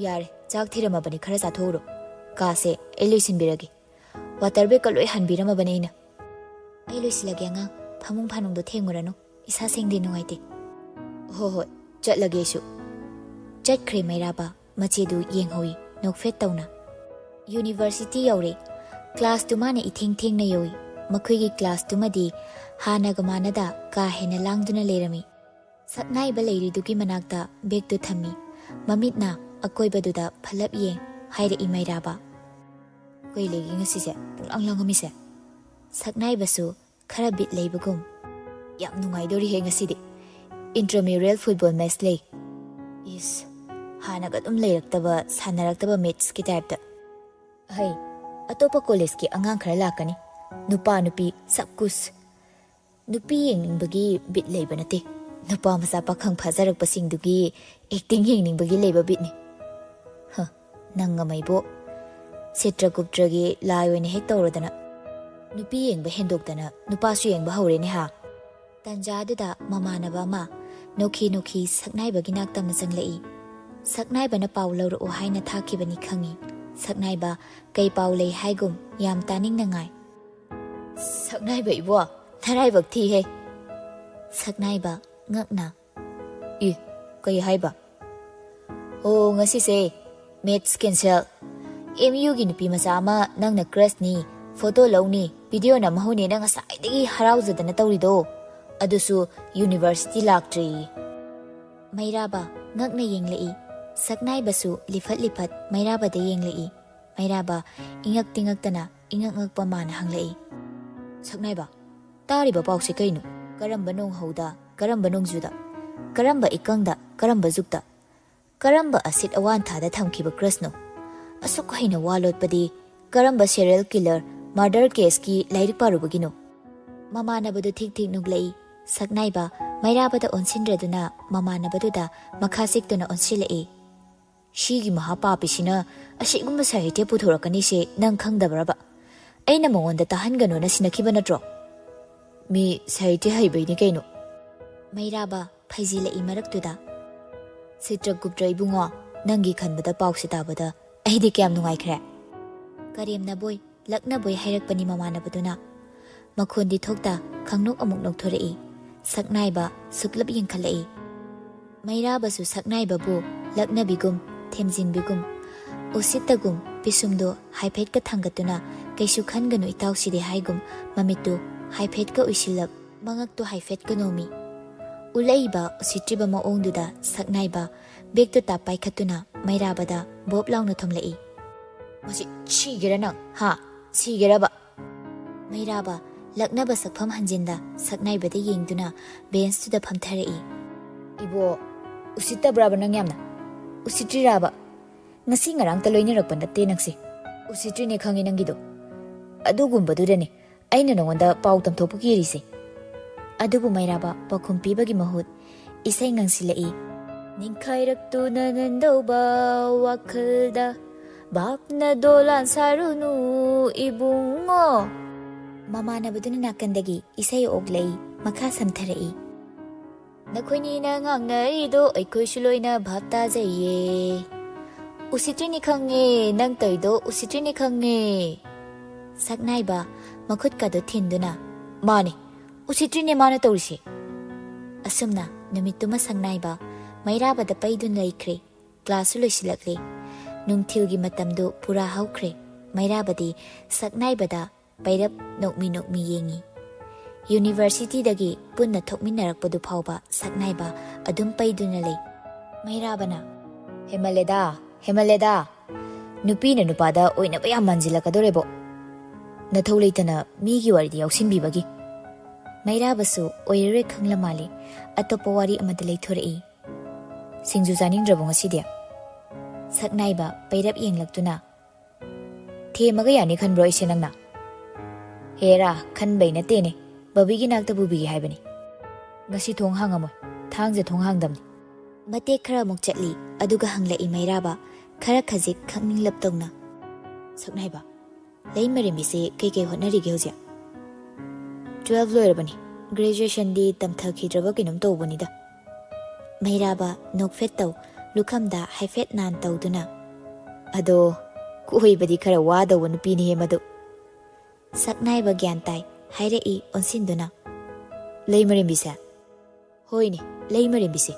ꯌꯥꯔꯦ, ꯆꯥꯛ ꯊꯤꯔꯝꯃꯕꯅꯤ, ꯈꯔ ꯆꯥꯊꯣꯛꯎꯔꯣ꯫ ꯀꯥꯁꯦ ꯑꯩ ꯂꯣꯏꯁꯤꯟꯕꯤꯔꯒꯦ꯫ ꯋꯥꯇꯔ ꯕꯦꯒꯀ ꯂꯣꯏ ꯍꯟꯕꯤꯔꯝꯃꯕꯅꯦ ꯑꯩꯅ꯫ ꯑꯩ ꯂꯣꯏꯁꯤꯜꯂꯒꯦ ꯑꯉꯥꯡ, ꯐꯃꯨꯡ ꯐꯥꯅꯨꯡꯗꯣ ꯊꯦꯡꯉꯨꯔꯅꯨ, ꯏꯁꯥ ꯁꯦꯡꯗꯦ, ꯅꯨꯡꯉꯥꯏꯇꯦ꯫ ꯍꯣ ꯍꯣꯏ, ꯆꯠꯂꯒꯦ ꯑꯩꯁꯨ꯫ ꯆꯠꯈ꯭ꯔꯦ ꯃꯩꯔꯥꯕ, ꯃꯆꯦꯗꯨ ꯌꯦꯡꯍꯧꯏ ꯅꯣꯛꯐꯦꯠ ꯇꯧꯅ꯫ ꯌꯨꯅꯤꯚꯔꯁꯤꯇꯤ ꯌꯧꯔꯦ꯫ ꯀ꯭ꯂꯥꯁꯇꯨ ꯃꯥꯅ ꯏꯊꯦꯡ ꯊꯦꯡꯅ ꯌꯧꯏ꯫ ꯃꯈꯣꯏꯒꯤ ꯀ꯭ꯂꯥꯁꯇꯨꯃꯗꯤ ꯍꯥꯟꯅꯒ ꯃꯥꯟꯅꯗ ꯀꯥ ꯍꯦꯟꯅ ꯂꯥꯡꯗꯨꯅ ꯂꯩꯔꯝꯃꯤ꯫ ꯁꯛꯅꯥꯏꯕ ꯂꯩꯔꯤꯗꯨꯒꯤ ꯃꯅꯥꯛꯇ ꯕꯦꯒꯇꯨ ꯊꯝꯃꯤ꯫ ꯃꯃꯤꯠꯅ ꯑꯀꯣꯏꯕꯗꯨꯗ ꯐꯠꯂꯞ ꯌꯦꯡ ꯍꯥꯏꯔꯛꯏ ꯃꯩꯔꯥꯕ꯫ "ꯀꯩ ꯂꯩꯒꯦ ꯉꯁꯤꯁꯦ? ꯄꯨꯡꯂꯥꯡ ꯂꯥꯡꯉꯝꯃꯤꯁꯦ?" ꯁꯛꯅꯥꯏꯕꯁꯨ ꯈꯔ ꯕꯤꯠ ꯂꯩꯕꯒꯨꯝ, "ꯌꯥꯝ ꯅꯨꯡꯉꯥꯏꯗꯣꯔꯤꯍꯦ ꯉꯁꯤꯗꯤ꯫ ꯏꯟꯇ꯭ꯔꯃ꯭ꯌꯨꯔꯦꯜ ꯐꯨꯠꯕꯣꯜ ꯃꯦꯆ ꯂꯩ꯫" ꯏꯁ, ꯍꯥꯟꯅꯒ ꯑꯗꯨꯝ ꯂꯩꯔꯛꯇꯕ, ꯁꯥꯟꯅꯔꯛꯇꯕ ꯃꯦꯆꯀꯤ ꯇꯥꯏꯞꯇ꯫ "ꯍꯩ, ꯑꯇꯣꯞꯄ ꯀꯣꯂꯦꯖꯀꯤ ꯑꯉꯥꯡ ꯈꯔ ꯂꯥꯛꯀꯅꯤ꯫ ꯅꯨꯄꯥ ꯅꯨꯄꯤ ꯁꯕ ꯀꯨꯁ꯫ ꯅꯨꯄꯤ ꯌꯦꯡꯅꯤꯡꯕꯒꯤ ꯕꯤꯠ ꯂꯩꯕ ꯅꯠꯇꯦ꯫ ꯅꯨꯄꯥ ꯃꯆꯥ ꯄꯥꯈꯪ ꯐꯥꯖꯔꯛꯄꯁꯤꯡꯗꯨꯒꯤ ꯑꯦꯛꯇꯤꯡ ꯌꯦꯡꯅꯤꯡꯕꯒꯤ ꯂꯩꯕ ꯕꯤꯠꯅꯤ꯫ ꯍ, ꯅꯪ ꯑꯃ ꯏꯕꯣ꯫ ꯁꯤꯇ꯭ꯔꯒꯨꯞꯇ꯭ꯔꯒꯤ ꯂꯥꯏ ꯑꯣꯏꯅ ꯍꯦꯛ ꯇꯧꯔꯗꯅ꯫ ꯅꯨꯄꯤ ꯌꯦꯡꯕ ꯍꯦꯟꯗꯣꯛꯇꯅ ꯅꯨꯄꯥꯁꯨ ꯌꯦꯡꯕ ꯍꯧꯔꯦꯅꯦ ꯍꯥ?" ꯇꯟꯖꯥꯗꯨꯗ ꯃꯃꯥꯟꯅꯕ ꯑꯃ ꯅꯣꯛꯈꯤ ꯅꯣꯛꯈꯤ ꯁꯛꯅꯥꯏꯕꯒꯤ ꯅꯥꯛꯇ ꯑꯃ ꯆꯪꯂꯛꯏ꯫ ꯁꯛꯅꯥꯏꯕꯅ ꯄꯥꯎ ꯂꯧꯔꯛꯎ ꯍꯥꯏꯅ ꯊꯥꯈꯤꯕꯅꯤ ꯈꯪꯏ꯫ ꯁꯛꯅꯥꯏꯕ ꯀꯩ ꯄꯥꯎ ꯂꯩ ꯍꯥꯏꯒꯨꯝ ꯌꯥꯝ ꯇꯥꯅꯤꯡꯅ ꯉꯥꯏ꯫ "ꯁꯛꯅꯥꯏꯕ ꯏꯕꯣ, ꯅꯔꯥꯏꯕꯛ ꯊꯤꯍꯦ!" ꯁꯛꯅꯥꯏꯕ ꯉꯛꯅ꯫ "ꯏ, ꯀꯩ ꯍꯥꯏꯕ?" "ꯑꯣ, ꯉꯁꯤꯁꯦ ꯃꯦꯠꯁ ꯀꯦꯟꯁꯦꯜ꯫ ꯑꯦꯝ ꯌꯨꯒꯤ ꯅꯨꯄꯤ ꯃꯆꯥ ꯑꯃ ꯅꯪꯅ ꯀ꯭ꯔꯁꯅꯤ, ꯐꯣꯇꯣ ꯂꯧꯅꯤ, ꯚꯤꯗꯤꯑꯣ ꯅꯝꯍꯧꯅꯦꯅ ꯉꯁꯥꯏꯗꯒꯤ ꯍꯔꯥꯎꯖꯗꯅ ꯇꯧꯔꯤꯗꯣ, ꯑꯗꯨꯁꯨ ꯌꯨꯅꯤꯚꯔꯁꯤꯇꯤ ꯂꯥꯛꯇ꯭ꯔꯤ꯫" ꯃꯩꯔꯥꯕ ꯉꯛꯅ ꯌꯦꯡꯂꯛꯏ꯫ ꯁꯛꯅꯥꯏꯕꯁꯨ ꯂꯤꯐꯠ ꯂꯤꯐꯠ ꯃꯩꯔꯥꯕꯗ ꯌꯦꯡꯂꯛꯏ꯫ ꯃꯩꯔꯥꯕ ꯏꯉꯛ ꯇꯤꯉꯛꯇꯅ ꯏꯉꯛ ꯉꯛꯄ ꯃꯥꯅ ꯍꯪꯂꯛꯏ꯫ "ꯁꯛꯅꯥꯏꯕ, ꯇꯥꯔꯤꯕ ꯄꯥꯎꯁꯦ ꯀꯩꯅꯣ? ꯀꯔꯝꯕ ꯅꯣꯡꯍꯧꯗ, ꯀꯔꯝꯕ ꯅꯣꯡꯖꯨꯗ, ꯀꯔꯝꯕ ꯏꯀꯪꯗ, ꯀꯔꯝꯕ ꯖꯨꯛꯇ, ꯀꯔꯝꯕ ꯑꯁꯤꯠ ꯑꯋꯥꯟꯊꯥꯗ ꯊꯝꯈꯤꯕ ꯀ꯭ꯔꯁꯅꯣ? ꯑꯁꯨꯛ ꯍꯩꯅ ꯋꯥ ꯂꯣꯠꯄꯗꯤ ꯀꯔꯝꯕ ꯁꯦꯔꯤꯌꯦꯜ ꯀꯤꯂꯔ, ꯃꯔꯗꯔ ꯀꯦꯁꯀꯤ ꯂꯥꯏꯔꯤꯛ ꯄꯥꯔꯨꯕꯒꯤꯅꯣ?" ꯃꯃꯥꯟꯅꯕꯗꯨ ꯊꯤꯛ ꯊꯤꯛ ꯅꯣꯛꯂꯛꯏ꯫ ꯁꯛꯅꯥꯏꯕ ꯃꯩꯔꯥꯕꯗ ꯑꯣꯟꯁꯤꯟꯗ꯭ꯔꯗꯨꯅ ꯃꯃꯥꯟꯅꯕꯗꯨꯗ ꯃꯈꯥ ꯆꯤꯛꯇꯨꯅ ꯑꯣꯟꯁꯤꯜꯂꯛꯏ꯫ "ꯁꯤꯒꯤ ꯃꯍꯥ ꯄꯥꯄꯤꯁꯤꯅ ꯑꯁꯤꯒꯨꯝꯕ ꯁꯥꯍꯤꯇ꯭ꯌ ꯄꯨꯊꯣꯔꯛꯀꯅꯤꯁꯦ ꯅꯪ ꯈꯪꯗꯕ꯭ꯔꯕ? ꯑꯩꯅ ꯃꯉꯣꯟꯗ ꯇꯥꯍꯟꯒꯅꯣꯅ ꯁꯤꯟꯅꯈꯤꯕ ꯅꯠꯇ꯭ꯔꯣ? ꯃꯤ ꯁꯥꯍꯤꯇ꯭ꯌ ꯍꯩꯕꯩꯅꯤ ꯀꯩꯅꯣ꯫" ꯃꯩꯔꯥꯕ ꯐꯩꯖꯤꯜꯂꯛꯏ ꯃꯔꯛꯇꯨꯗ꯫ "ꯆꯤꯇ꯭ꯔꯒꯨꯞꯇ ꯏꯕꯨꯡꯉꯣ, ꯅꯪꯒꯤ ꯈꯟꯕꯗ ꯄꯥꯎꯁꯤ ꯇꯥꯕꯗ ꯑꯩꯗꯤ ꯀꯌꯥꯝ ꯅꯨꯡꯉꯥꯏꯈ꯭ꯔꯦ!" ꯀꯔꯦꯝꯅꯕꯣꯏ ꯂꯛꯅꯕꯣꯏ ꯍꯥꯏꯔꯛꯄꯅꯤ ꯃꯃꯥꯟꯅꯕꯗꯨꯅ꯫ ꯃꯈꯣꯟꯗꯤ ꯊꯣꯛꯇ ꯈꯪꯅꯣꯛ ꯑꯃꯨꯛ ꯅꯣꯛꯊꯣꯔꯛꯏ꯫ ꯁꯛꯅꯥꯏꯕ ꯁꯨꯛꯂꯞ ꯌꯦꯡꯈꯠꯂꯛꯏ꯫ ꯃꯩꯔꯥꯕꯁꯨ ꯁꯛꯅꯥꯏꯕꯕꯨ ꯂꯛꯅꯕꯤꯒꯨꯝ, ꯊꯦꯝꯖꯤꯟꯕꯤꯒꯨꯝ, ꯎꯁꯤꯠꯇꯒꯨꯝ ꯄꯤꯁꯨꯝꯗꯨ ꯍꯥꯏꯐꯦꯠꯀ ꯊꯥꯡꯒꯠꯇꯨꯅ "ꯀꯩꯁꯨ ꯈꯟꯒꯅꯨ ꯏꯇꯥꯎꯁꯤꯗꯤ" ꯍꯥꯏꯒꯨꯝ ꯃꯃꯤꯠꯇꯨ ꯍꯥꯏꯐꯦꯠꯀ ꯎꯏꯁꯤꯜꯂꯞ, ꯃꯉꯛꯇꯨ ꯍꯥꯏꯐꯦꯠꯀ ꯅꯣꯝꯃꯤ꯫ ꯎꯠꯂꯛꯏꯕ ꯎꯁꯤꯠꯇ꯭ꯔꯤꯕ ꯃꯑꯣꯡꯗꯨꯗ ꯁꯛꯅꯥꯏꯕ ꯕꯦꯛꯇꯨ ꯇꯥꯞ ꯄꯥꯏꯈꯠꯇꯨꯅ ꯃꯩꯔꯥꯕꯗ ꯕꯣꯞ ꯂꯥꯎꯅ ꯊꯣꯝꯂꯛꯏ꯫ "ꯃꯁꯤ ꯁꯤꯒꯦꯔꯥ ꯅꯪ, ꯍꯥ? ꯁꯤꯒꯦꯔꯕ?" ꯃꯩꯔꯥꯕ ꯂꯛꯅꯕ ꯁꯛꯐꯝ ꯍꯟꯖꯤꯟꯗ ꯁꯛꯅꯥꯏꯕꯗ ꯌꯦꯡꯗꯨꯅ ꯕꯦꯟꯁꯇꯨꯗ ꯐꯝꯊꯔꯛꯏ꯫ "ꯏꯕꯣ, ꯎꯁꯤꯠꯇꯕ꯭ꯔꯥꯕ ꯅꯪ ꯌꯥꯝꯅ? ꯎꯁꯤꯠꯇ꯭ꯔꯤꯔꯥꯕ? ꯉꯁꯤ ꯉꯔꯥꯡꯇ ꯂꯣꯏꯅꯔꯛꯄ ꯅꯠꯇꯦ ꯅꯪꯁꯦ꯫ ꯎꯁꯤꯠꯇ꯭ꯔꯤꯅꯦ ꯈꯪꯉꯦ ꯅꯪꯒꯤꯗꯣ꯫ ꯑꯗꯨꯒꯨꯝꯕꯗꯨꯗꯅꯦ ꯑꯩꯅ ꯅꯉꯣꯟꯗ ꯄꯥꯎ ꯇꯝꯊꯣꯛꯄ ꯀꯤꯔꯤꯁꯦ꯫" ꯑꯗꯨꯕꯨ ꯃꯩꯔꯥꯕ ꯄꯥꯎꯈꯨꯝ ꯄꯤꯕꯒꯤ ꯃꯍꯨꯠ ꯏꯁꯩ ꯉꯪꯁꯤꯜꯂꯛꯏ꯫ "ꯅꯤꯡꯈꯥꯏꯔꯛꯇꯨꯅ ꯅꯟꯗꯧꯕ ꯋꯥꯈꯜꯗ ꯚꯥꯞꯅ ꯗꯣꯂꯥꯟ ꯁꯥꯔꯨꯅꯨ ꯏꯕꯨꯡꯉꯣ꯫" ꯃꯃꯥꯟꯅꯕꯗꯨꯅ ꯅꯥꯀꯟꯗꯒꯤ ꯏꯁꯩ ꯑꯣꯛꯂꯛꯏ, ꯃꯈꯥ ꯁꯝꯊꯔꯛꯏ꯫ "ꯅꯈꯣꯏꯅꯤꯅ ꯉꯥꯡꯅꯔꯤꯗꯣ ꯑꯩꯈꯣꯏꯁꯨ ꯂꯣꯏꯅ ꯚꯥꯞ ꯇꯥꯖꯩꯌꯦ꯫ ꯎꯁꯤꯠꯇ꯭ꯔꯤꯅꯤ ꯈꯪꯉꯦ, ꯅꯪ ꯇꯧꯔꯤꯗꯣ ꯎꯁꯤꯠꯇ꯭ꯔꯤꯅꯤ ꯈꯪꯉꯦ꯫" ꯁꯛꯅꯥꯏꯕ ꯃꯈꯨꯠꯀꯗꯣ ꯊꯤꯟꯗꯨꯅ, "ꯃꯥꯅꯦ, ꯎꯁꯤꯠꯇ꯭ꯔꯤꯅꯦ ꯃꯥꯅ ꯇꯧꯔꯤꯁꯦ꯫" ꯑꯁꯨꯝꯅ ꯅꯨꯃꯤꯠꯇꯨꯃ ꯁꯛꯅꯥꯏꯕ ꯃꯩꯔꯥꯕꯗ ꯄꯩꯗꯨꯅ ꯂꯩꯈ꯭ꯔꯦ꯫ ꯀ꯭ꯂꯥꯁꯁꯨ ꯂꯣꯏꯁꯤꯜꯂꯛꯂꯦ꯫ ꯅꯨꯡꯊꯤꯜꯒꯤ ꯃꯇꯝꯗꯨ ꯄꯨꯔꯥ ꯍꯧꯈ꯭ꯔꯦ꯫ ꯃꯩꯔꯥꯕꯗꯤ ꯁꯛꯅꯥꯏꯕꯗ ꯄꯩꯔꯞ ꯅꯣꯛꯃꯤ ꯅꯣꯛꯃꯤ ꯌꯦꯡꯉꯤ꯫ ꯌꯨꯅꯤꯚꯔꯁꯤꯇꯤꯗꯒꯤ ꯄꯨꯟꯅ ꯊꯣꯛꯃꯤꯟꯅꯔꯛꯄꯗꯨ ꯐꯥꯎꯕ ꯁꯛꯅꯥꯏꯕ ꯑꯗꯨꯝ ꯄꯩꯗꯨꯅ ꯂꯩ꯫ ꯃꯩꯔꯥꯕꯅ, "ꯍꯦꯃꯜꯂꯦꯗꯥ, ꯍꯦꯃꯜꯂꯦꯗꯥ꯫ ꯅꯨꯄꯤꯅ ꯅꯨꯄꯥꯗ ꯑꯣꯏꯅꯕ ꯌꯥꯝ ꯃꯥꯟꯁꯤꯜꯂꯛꯀꯗꯧꯔꯦꯕꯣ꯫ ꯅꯊꯧ ꯂꯩꯇꯅ ꯃꯤꯒꯤ ꯋꯥꯔꯤꯗ ꯌꯥꯎꯁꯤꯟꯕꯤꯕꯒꯤ꯫" ꯃꯩꯔꯥꯕꯁꯨ ꯑꯣꯏꯔꯔꯣꯏ ꯈꯪꯂ ꯃꯥꯜꯂꯦ꯫ ꯑꯇꯣꯞꯄ ꯋꯥꯔꯤ ꯑꯃꯗ ꯂꯩꯊꯣꯔꯛꯏ꯫ "ꯁꯤꯡꯖꯨ ꯆꯥꯅꯤꯡꯗ꯭ꯔꯕꯣ ꯉꯁꯤꯗꯤ?" ꯁꯛꯅꯥꯏꯕ ꯄꯩꯔꯞ ꯌꯦꯡꯂꯛꯇꯨꯅ, "ꯊꯦꯝꯃꯒ ꯌꯥꯅꯤ ꯈꯟꯕ꯭ꯔꯣ ꯑꯩꯁꯦ ꯅꯪꯅ? ꯍꯦꯔꯥ, ꯈꯟꯕꯩ ꯅꯠꯇꯦꯅꯦ, ꯕꯕꯤꯒꯤ ꯅꯥꯛꯇ ꯄꯨꯕꯤꯒꯦ ꯍꯥꯏꯕꯅꯤ꯫ ꯉꯁꯤ ꯊꯣꯡ ꯍꯥꯡꯉꯝꯃꯣꯏ, ꯊꯥꯡꯖ ꯊꯣꯡ ꯍꯥꯡꯗꯝꯅꯤ꯫" ꯃꯇꯦꯛ ꯈꯔ ꯑꯃꯨꯛ ꯆꯠꯂꯤ, ꯑꯗꯨꯒ ꯍꯪꯂꯛꯏ ꯃꯩꯔꯥꯕ, ꯈꯔ ꯈꯖꯤꯛ ꯈꯪꯅꯤꯡꯂꯞ ꯇꯧꯅ꯫ "ꯁꯛꯅꯥꯏꯕ, ꯂꯩꯃꯔꯦꯝꯕꯤꯁꯦ ꯀꯩꯀꯩ ꯍꯣꯠꯅꯔꯤꯒꯦ ꯍꯧꯖꯤꯛ?" "ꯇꯨꯋꯦꯜꯐ ꯂꯣꯏꯔꯕꯅꯤ, "ꯒ꯭ꯔꯦꯖꯨꯑꯦꯁꯟꯗꯤ ꯇꯝꯊꯈꯤꯗ꯭ꯔꯕ ꯀꯩꯅꯣꯝ ꯇꯧꯕꯅꯤꯗ꯫" ꯃꯩꯔꯥꯕ ꯅꯣꯛꯐꯦꯠ ꯇꯧ, ꯂꯨꯈꯝꯗ ꯍꯥꯏꯐꯦꯠ ꯅꯥꯟ ꯇꯧꯗꯨꯅ, "ꯑꯗꯣ ꯀꯣꯏꯕꯗꯤ ꯈꯔ ꯋꯥꯗꯧꯕ ꯅꯨꯄꯤꯅꯤꯍꯦ ꯃꯗꯨ꯫" ꯁꯛꯅꯥꯏꯕ ꯒ꯭ꯌꯥꯟ ꯇꯥꯏ ꯍꯥꯏꯔꯛꯏ ꯑꯣꯟꯁꯤꯟꯗꯨꯅ꯫ "ꯂꯩꯃꯔꯦꯝꯕꯤꯁꯦ?" "ꯍꯣꯏꯅꯦ, ꯂꯩꯃꯔꯦꯝꯕꯤꯁꯦ꯫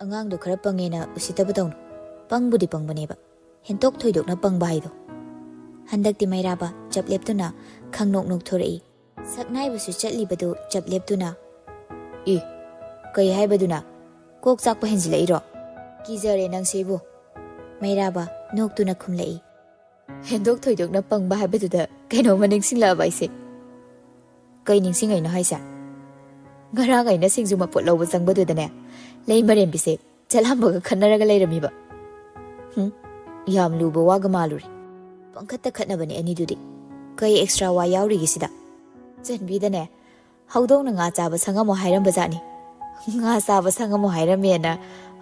ꯑꯉꯥꯡꯗꯣ ꯈꯔ ꯄꯪꯉꯦꯅ ꯎꯁꯤꯠꯇꯕ ꯇꯧꯅꯨ꯫ ꯄꯪꯕꯨꯗꯤ ꯄꯪꯕꯅꯦꯕ, ꯍꯦꯟꯇꯣꯛ ꯊꯣꯏꯗꯣꯛꯅ ꯄꯪꯕ ꯍꯥꯏꯗꯣ꯫" ꯍꯟꯗꯛꯇꯤ ꯃꯩꯔꯥꯕ ꯆꯞ ꯂꯦꯞꯇꯨꯅ ꯈꯪꯅꯣꯛ ꯅꯣꯛꯊꯣꯔꯛꯏ꯫ ꯁꯛꯅꯥꯏꯕꯁꯨ ꯆꯠꯂꯤꯕꯗꯨ ꯆꯞ ꯂꯦꯞꯇꯨꯅ, "ꯏ, ꯀꯩ ꯍꯥꯏꯕꯗꯨꯅ? ꯀꯣꯛ ꯆꯥꯛꯄ ꯍꯦꯟꯖꯤꯜꯂꯛꯏꯔꯣ? ꯀꯤꯖꯔꯦ ꯅꯪꯁꯦ ꯏꯕꯨ꯫" ꯃꯩꯔꯥꯕ ꯅꯣꯛꯇꯨꯅ ꯈꯨꯝꯂꯛꯏ꯫ "ꯍꯦꯟꯗꯣꯛ ꯊꯣꯏꯗꯣꯛꯅ ꯄꯪꯕ ꯍꯥꯏꯕꯗꯨꯗ ꯀꯩꯅꯣꯝꯃ ꯅꯤꯡꯁꯤꯡꯂꯛꯑꯕ ꯑꯩꯁꯦ꯫" "ꯀꯩ ꯅꯤꯡꯁꯤꯡꯉꯛꯏꯅꯣ ꯍꯥꯏꯁꯦ?" "ꯉꯔꯥꯡ ꯑꯩꯅ ꯁꯤꯡꯖꯨ ꯃꯄꯣꯠ ꯂꯧꯕ ꯆꯪꯕꯗꯨꯗꯅꯦ, ꯂꯩꯃꯔꯦꯝꯕꯤꯁꯦ ꯆꯠꯂꯝꯕꯒ ꯈꯠꯅꯔꯒ ꯂꯩꯔꯝꯃꯤꯕ꯫" "ꯍꯨꯝ, ꯌꯥꯝ ꯂꯨꯕ ꯋꯥꯒ ꯃꯥꯜꯂꯨꯔꯦ꯫ ꯄꯪꯈꯠꯇ ꯈꯠꯅꯕꯅꯦ ꯑꯅꯤꯗꯨꯗꯤ꯫ ꯀꯩ ꯑꯦꯛꯁꯇ꯭ꯔꯥ ꯋꯥ ꯌꯥꯎꯔꯤꯒꯦ ꯁꯤꯗ?" ꯆꯟꯕꯤꯗꯅꯦ, ꯍꯧꯗꯣꯡꯅ ꯉꯥ ꯆꯥꯕ ꯁꯪꯉꯝꯃꯣ ꯍꯥꯏꯔꯝꯕ ꯖꯥꯠꯅꯤ꯫ ꯉꯥ ꯆꯥꯕ ꯁꯪꯉꯝꯃꯣ ꯍꯥꯏꯔꯝꯃꯦꯅ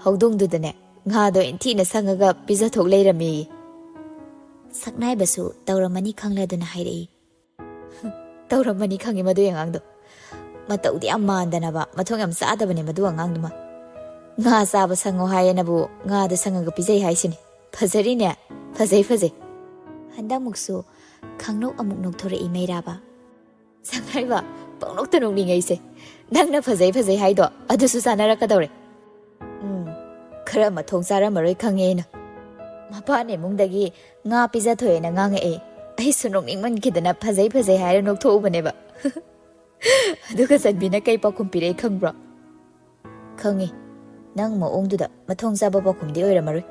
ꯍꯧꯗꯣꯡꯗꯨꯗꯅꯦ, ꯉꯥꯗꯣ ꯏꯟꯊꯤꯅ ꯁꯪꯉꯒ ꯄꯤꯖꯊꯣꯛ ꯂꯩꯔꯝꯃꯦꯌꯦ꯫ ꯁꯛꯅꯥꯏꯕꯁꯨ ꯇꯧꯔꯝꯃꯅꯤ ꯈꯪꯂꯗꯨꯅ ꯍꯥꯏꯔꯛꯏ꯫ "ꯇꯧꯔꯝꯃꯅꯤ ꯈꯪꯉꯤ ꯃꯗꯨꯏ ꯑꯉꯥꯡꯗꯣ꯫ ꯃꯇꯧꯗꯤ ꯌꯥꯝ ꯃꯥꯟꯗꯅꯕ, ꯃꯊꯣꯡ ꯌꯥꯝ ꯆꯥꯗꯕꯅꯦ ꯃꯗꯨ ꯑꯉꯥꯡꯗꯨꯃ꯫ ꯉꯥ ꯆꯥꯕ ꯁꯪꯉꯣ ꯍꯥꯏꯌꯦꯅꯕꯨ ꯉꯥꯗꯣ ꯁꯪꯉꯒ ꯄꯤꯖꯩ ꯍꯥꯏꯁꯤꯅꯤ꯫ ꯐꯖꯔꯤꯅꯦ, ꯐꯖꯩ, ꯐꯖꯩ꯫" ꯍꯟꯗꯛꯃꯨꯛꯁꯨ ꯈꯪꯅꯣꯛ ꯑꯃꯨꯛ ꯅꯣꯛꯊꯣꯔꯛꯏ ꯃꯩꯔꯥꯕ꯫ "ꯁꯛꯅꯥꯏꯕ, ꯄꯪꯅꯣꯛꯇ ꯅꯣꯛꯅꯤꯡꯉꯦ ꯑꯩꯁꯦ꯫ ꯅꯪꯅ ꯐꯖꯩ ꯐꯖꯩ ꯍꯥꯏꯗꯣ ꯑꯗꯨꯁꯨ ꯆꯥꯟꯅꯔꯛꯀꯗꯧꯔꯦ꯫ ꯎꯝ, ꯈꯔ ꯃꯊꯣꯡ ꯆꯥꯔꯝꯃꯔꯣꯏ ꯈꯪꯉꯦ ꯑꯩꯅ꯫ ꯃꯄꯥꯅ ꯏꯃꯨꯡꯗꯒꯤ ꯉꯥ ꯄꯤꯖꯊꯣꯛꯑꯦꯅ ꯉꯥꯡꯉꯛꯑꯦ꯫ ꯑꯩꯁꯨ ꯅꯣꯛꯅꯤꯡꯃꯟꯈꯤꯗꯅ ꯐꯖꯩ ꯐꯖꯩ ꯍꯥꯏꯔ ꯅꯣꯛꯊꯣꯛꯎꯕꯅꯦꯕ꯫" ꯑꯗꯨꯒ ꯆꯟꯕꯤꯅ ꯀꯩ ꯄꯥꯎꯈꯨꯝ ꯄꯤꯔꯛꯏ ꯈꯪꯕ꯭ꯔꯣ? "ꯈꯪꯉꯤ, ꯅꯪ ꯃꯑꯣꯡꯗꯨꯗ ꯃꯊꯣꯡ ꯆꯥꯕ ꯄꯥꯎꯈꯨꯝꯗꯤ ꯑꯣꯏꯔꯝꯃꯔꯣꯏ꯫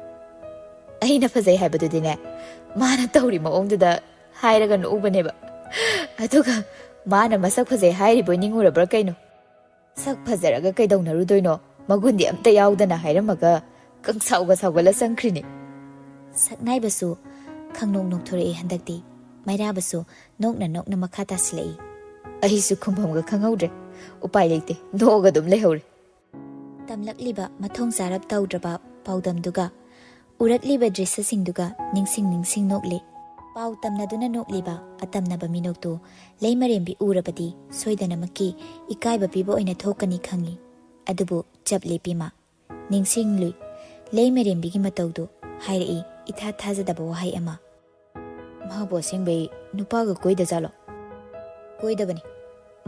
ꯑꯩꯅ ꯐꯖꯩ ꯍꯥꯏꯕꯗꯨꯗꯤꯅꯦ, ꯃꯥꯅ ꯇꯧꯔꯤ ꯃꯑꯣꯡꯗꯨꯗ ꯍꯥꯏꯔꯒ ꯅꯣꯛꯎꯕꯅꯦꯕ꯫ ꯑꯗꯨꯒ ꯃꯥꯅ ꯃꯁꯛ ꯐꯖꯩ ꯍꯥꯏꯔꯤꯕꯣꯏ ꯅꯤꯡꯉꯨꯔꯕ꯭ꯔꯥ ꯀꯩꯅꯣ? ꯁꯛ ꯐꯖꯔꯒ ꯀꯩꯗꯧꯅꯔꯨꯗꯣꯏꯅꯣ? ꯃꯒꯨꯟꯗꯤ ꯑꯝꯇ ꯌꯥꯎꯗꯅ" ꯍꯥꯏꯔꯝꯃꯒ ꯀꯪꯁꯥꯎꯒ ꯁꯥꯎꯒꯠꯂ ꯆꯪꯈ꯭ꯔꯤꯅꯤ꯫" ꯁꯛꯅꯥꯏꯕꯁꯨ ꯈꯪꯅꯣꯛ ꯅꯣꯛꯊꯣꯔꯛꯏ ꯍꯟꯗꯛꯇꯤ꯫ ꯃꯩꯔꯥꯕꯁꯨ ꯅꯣꯛꯅ ꯅꯣꯛꯅ ꯃꯈꯥ ꯇꯥꯁꯤꯜꯂꯛꯏ꯫ ꯑꯩꯁꯨ ꯈꯨꯝꯐꯝꯒ ꯈꯪꯍꯧꯗ꯭ꯔꯦ꯫ ꯎꯄꯥꯏ ꯂꯩꯇꯦ, ꯅꯣꯛꯑꯒ ꯑꯗꯨꯝ ꯂꯩꯍꯧꯔꯦ꯫ ꯇꯝꯂꯛꯂꯤꯕ ꯃꯊꯣꯡ ꯆꯥꯔꯞ ꯇꯧꯗ꯭ꯔꯕ ꯄꯥꯎꯗꯝꯗꯨꯒ ꯎꯔꯛꯂꯤꯕ ꯗ꯭ꯔꯤꯁ꯭ꯌꯁꯤꯡꯗꯨꯒ ꯅꯤꯡꯁꯤꯡ ꯅꯤꯡꯁꯤꯡ ꯅꯣꯛꯂꯤ꯫ ꯄꯥꯎ ꯇꯝꯅꯗꯨꯅ ꯅꯣꯛꯂꯤꯕ ꯑꯇꯝꯅꯕ ꯃꯤꯅꯣꯛꯇꯨ ꯂꯩꯃꯔꯦꯝꯕꯤ ꯎꯔꯕꯗꯤ ꯁꯣꯏꯗꯅꯃꯛꯀꯤ ꯏꯀꯥꯏꯕ ꯄꯤꯕ ꯑꯣꯏꯅ ꯊꯣꯛꯀꯅꯤ ꯈꯪꯏ꯫ ꯑꯗꯨꯕꯨ ꯆꯞ ꯂꯦꯞꯄꯤꯃ꯫ ꯅꯤꯡꯁꯤꯡꯂꯨꯏ꯫ ꯂꯩꯃꯔꯦꯝꯕꯤꯒꯤ ꯃꯇꯧꯗꯨ ꯍꯥꯏꯔꯛꯏ ꯏꯊꯥ ꯊꯥꯖꯗꯕ ꯋꯥꯍꯩ ꯑꯃ꯫ "ꯃꯥꯕꯨ ꯑꯁꯦꯡꯕꯩ ꯅꯨꯄꯥꯒ ꯀꯣꯏꯗꯖꯥꯠꯂꯣ?" "ꯀꯣꯏꯗꯕꯅꯤ꯫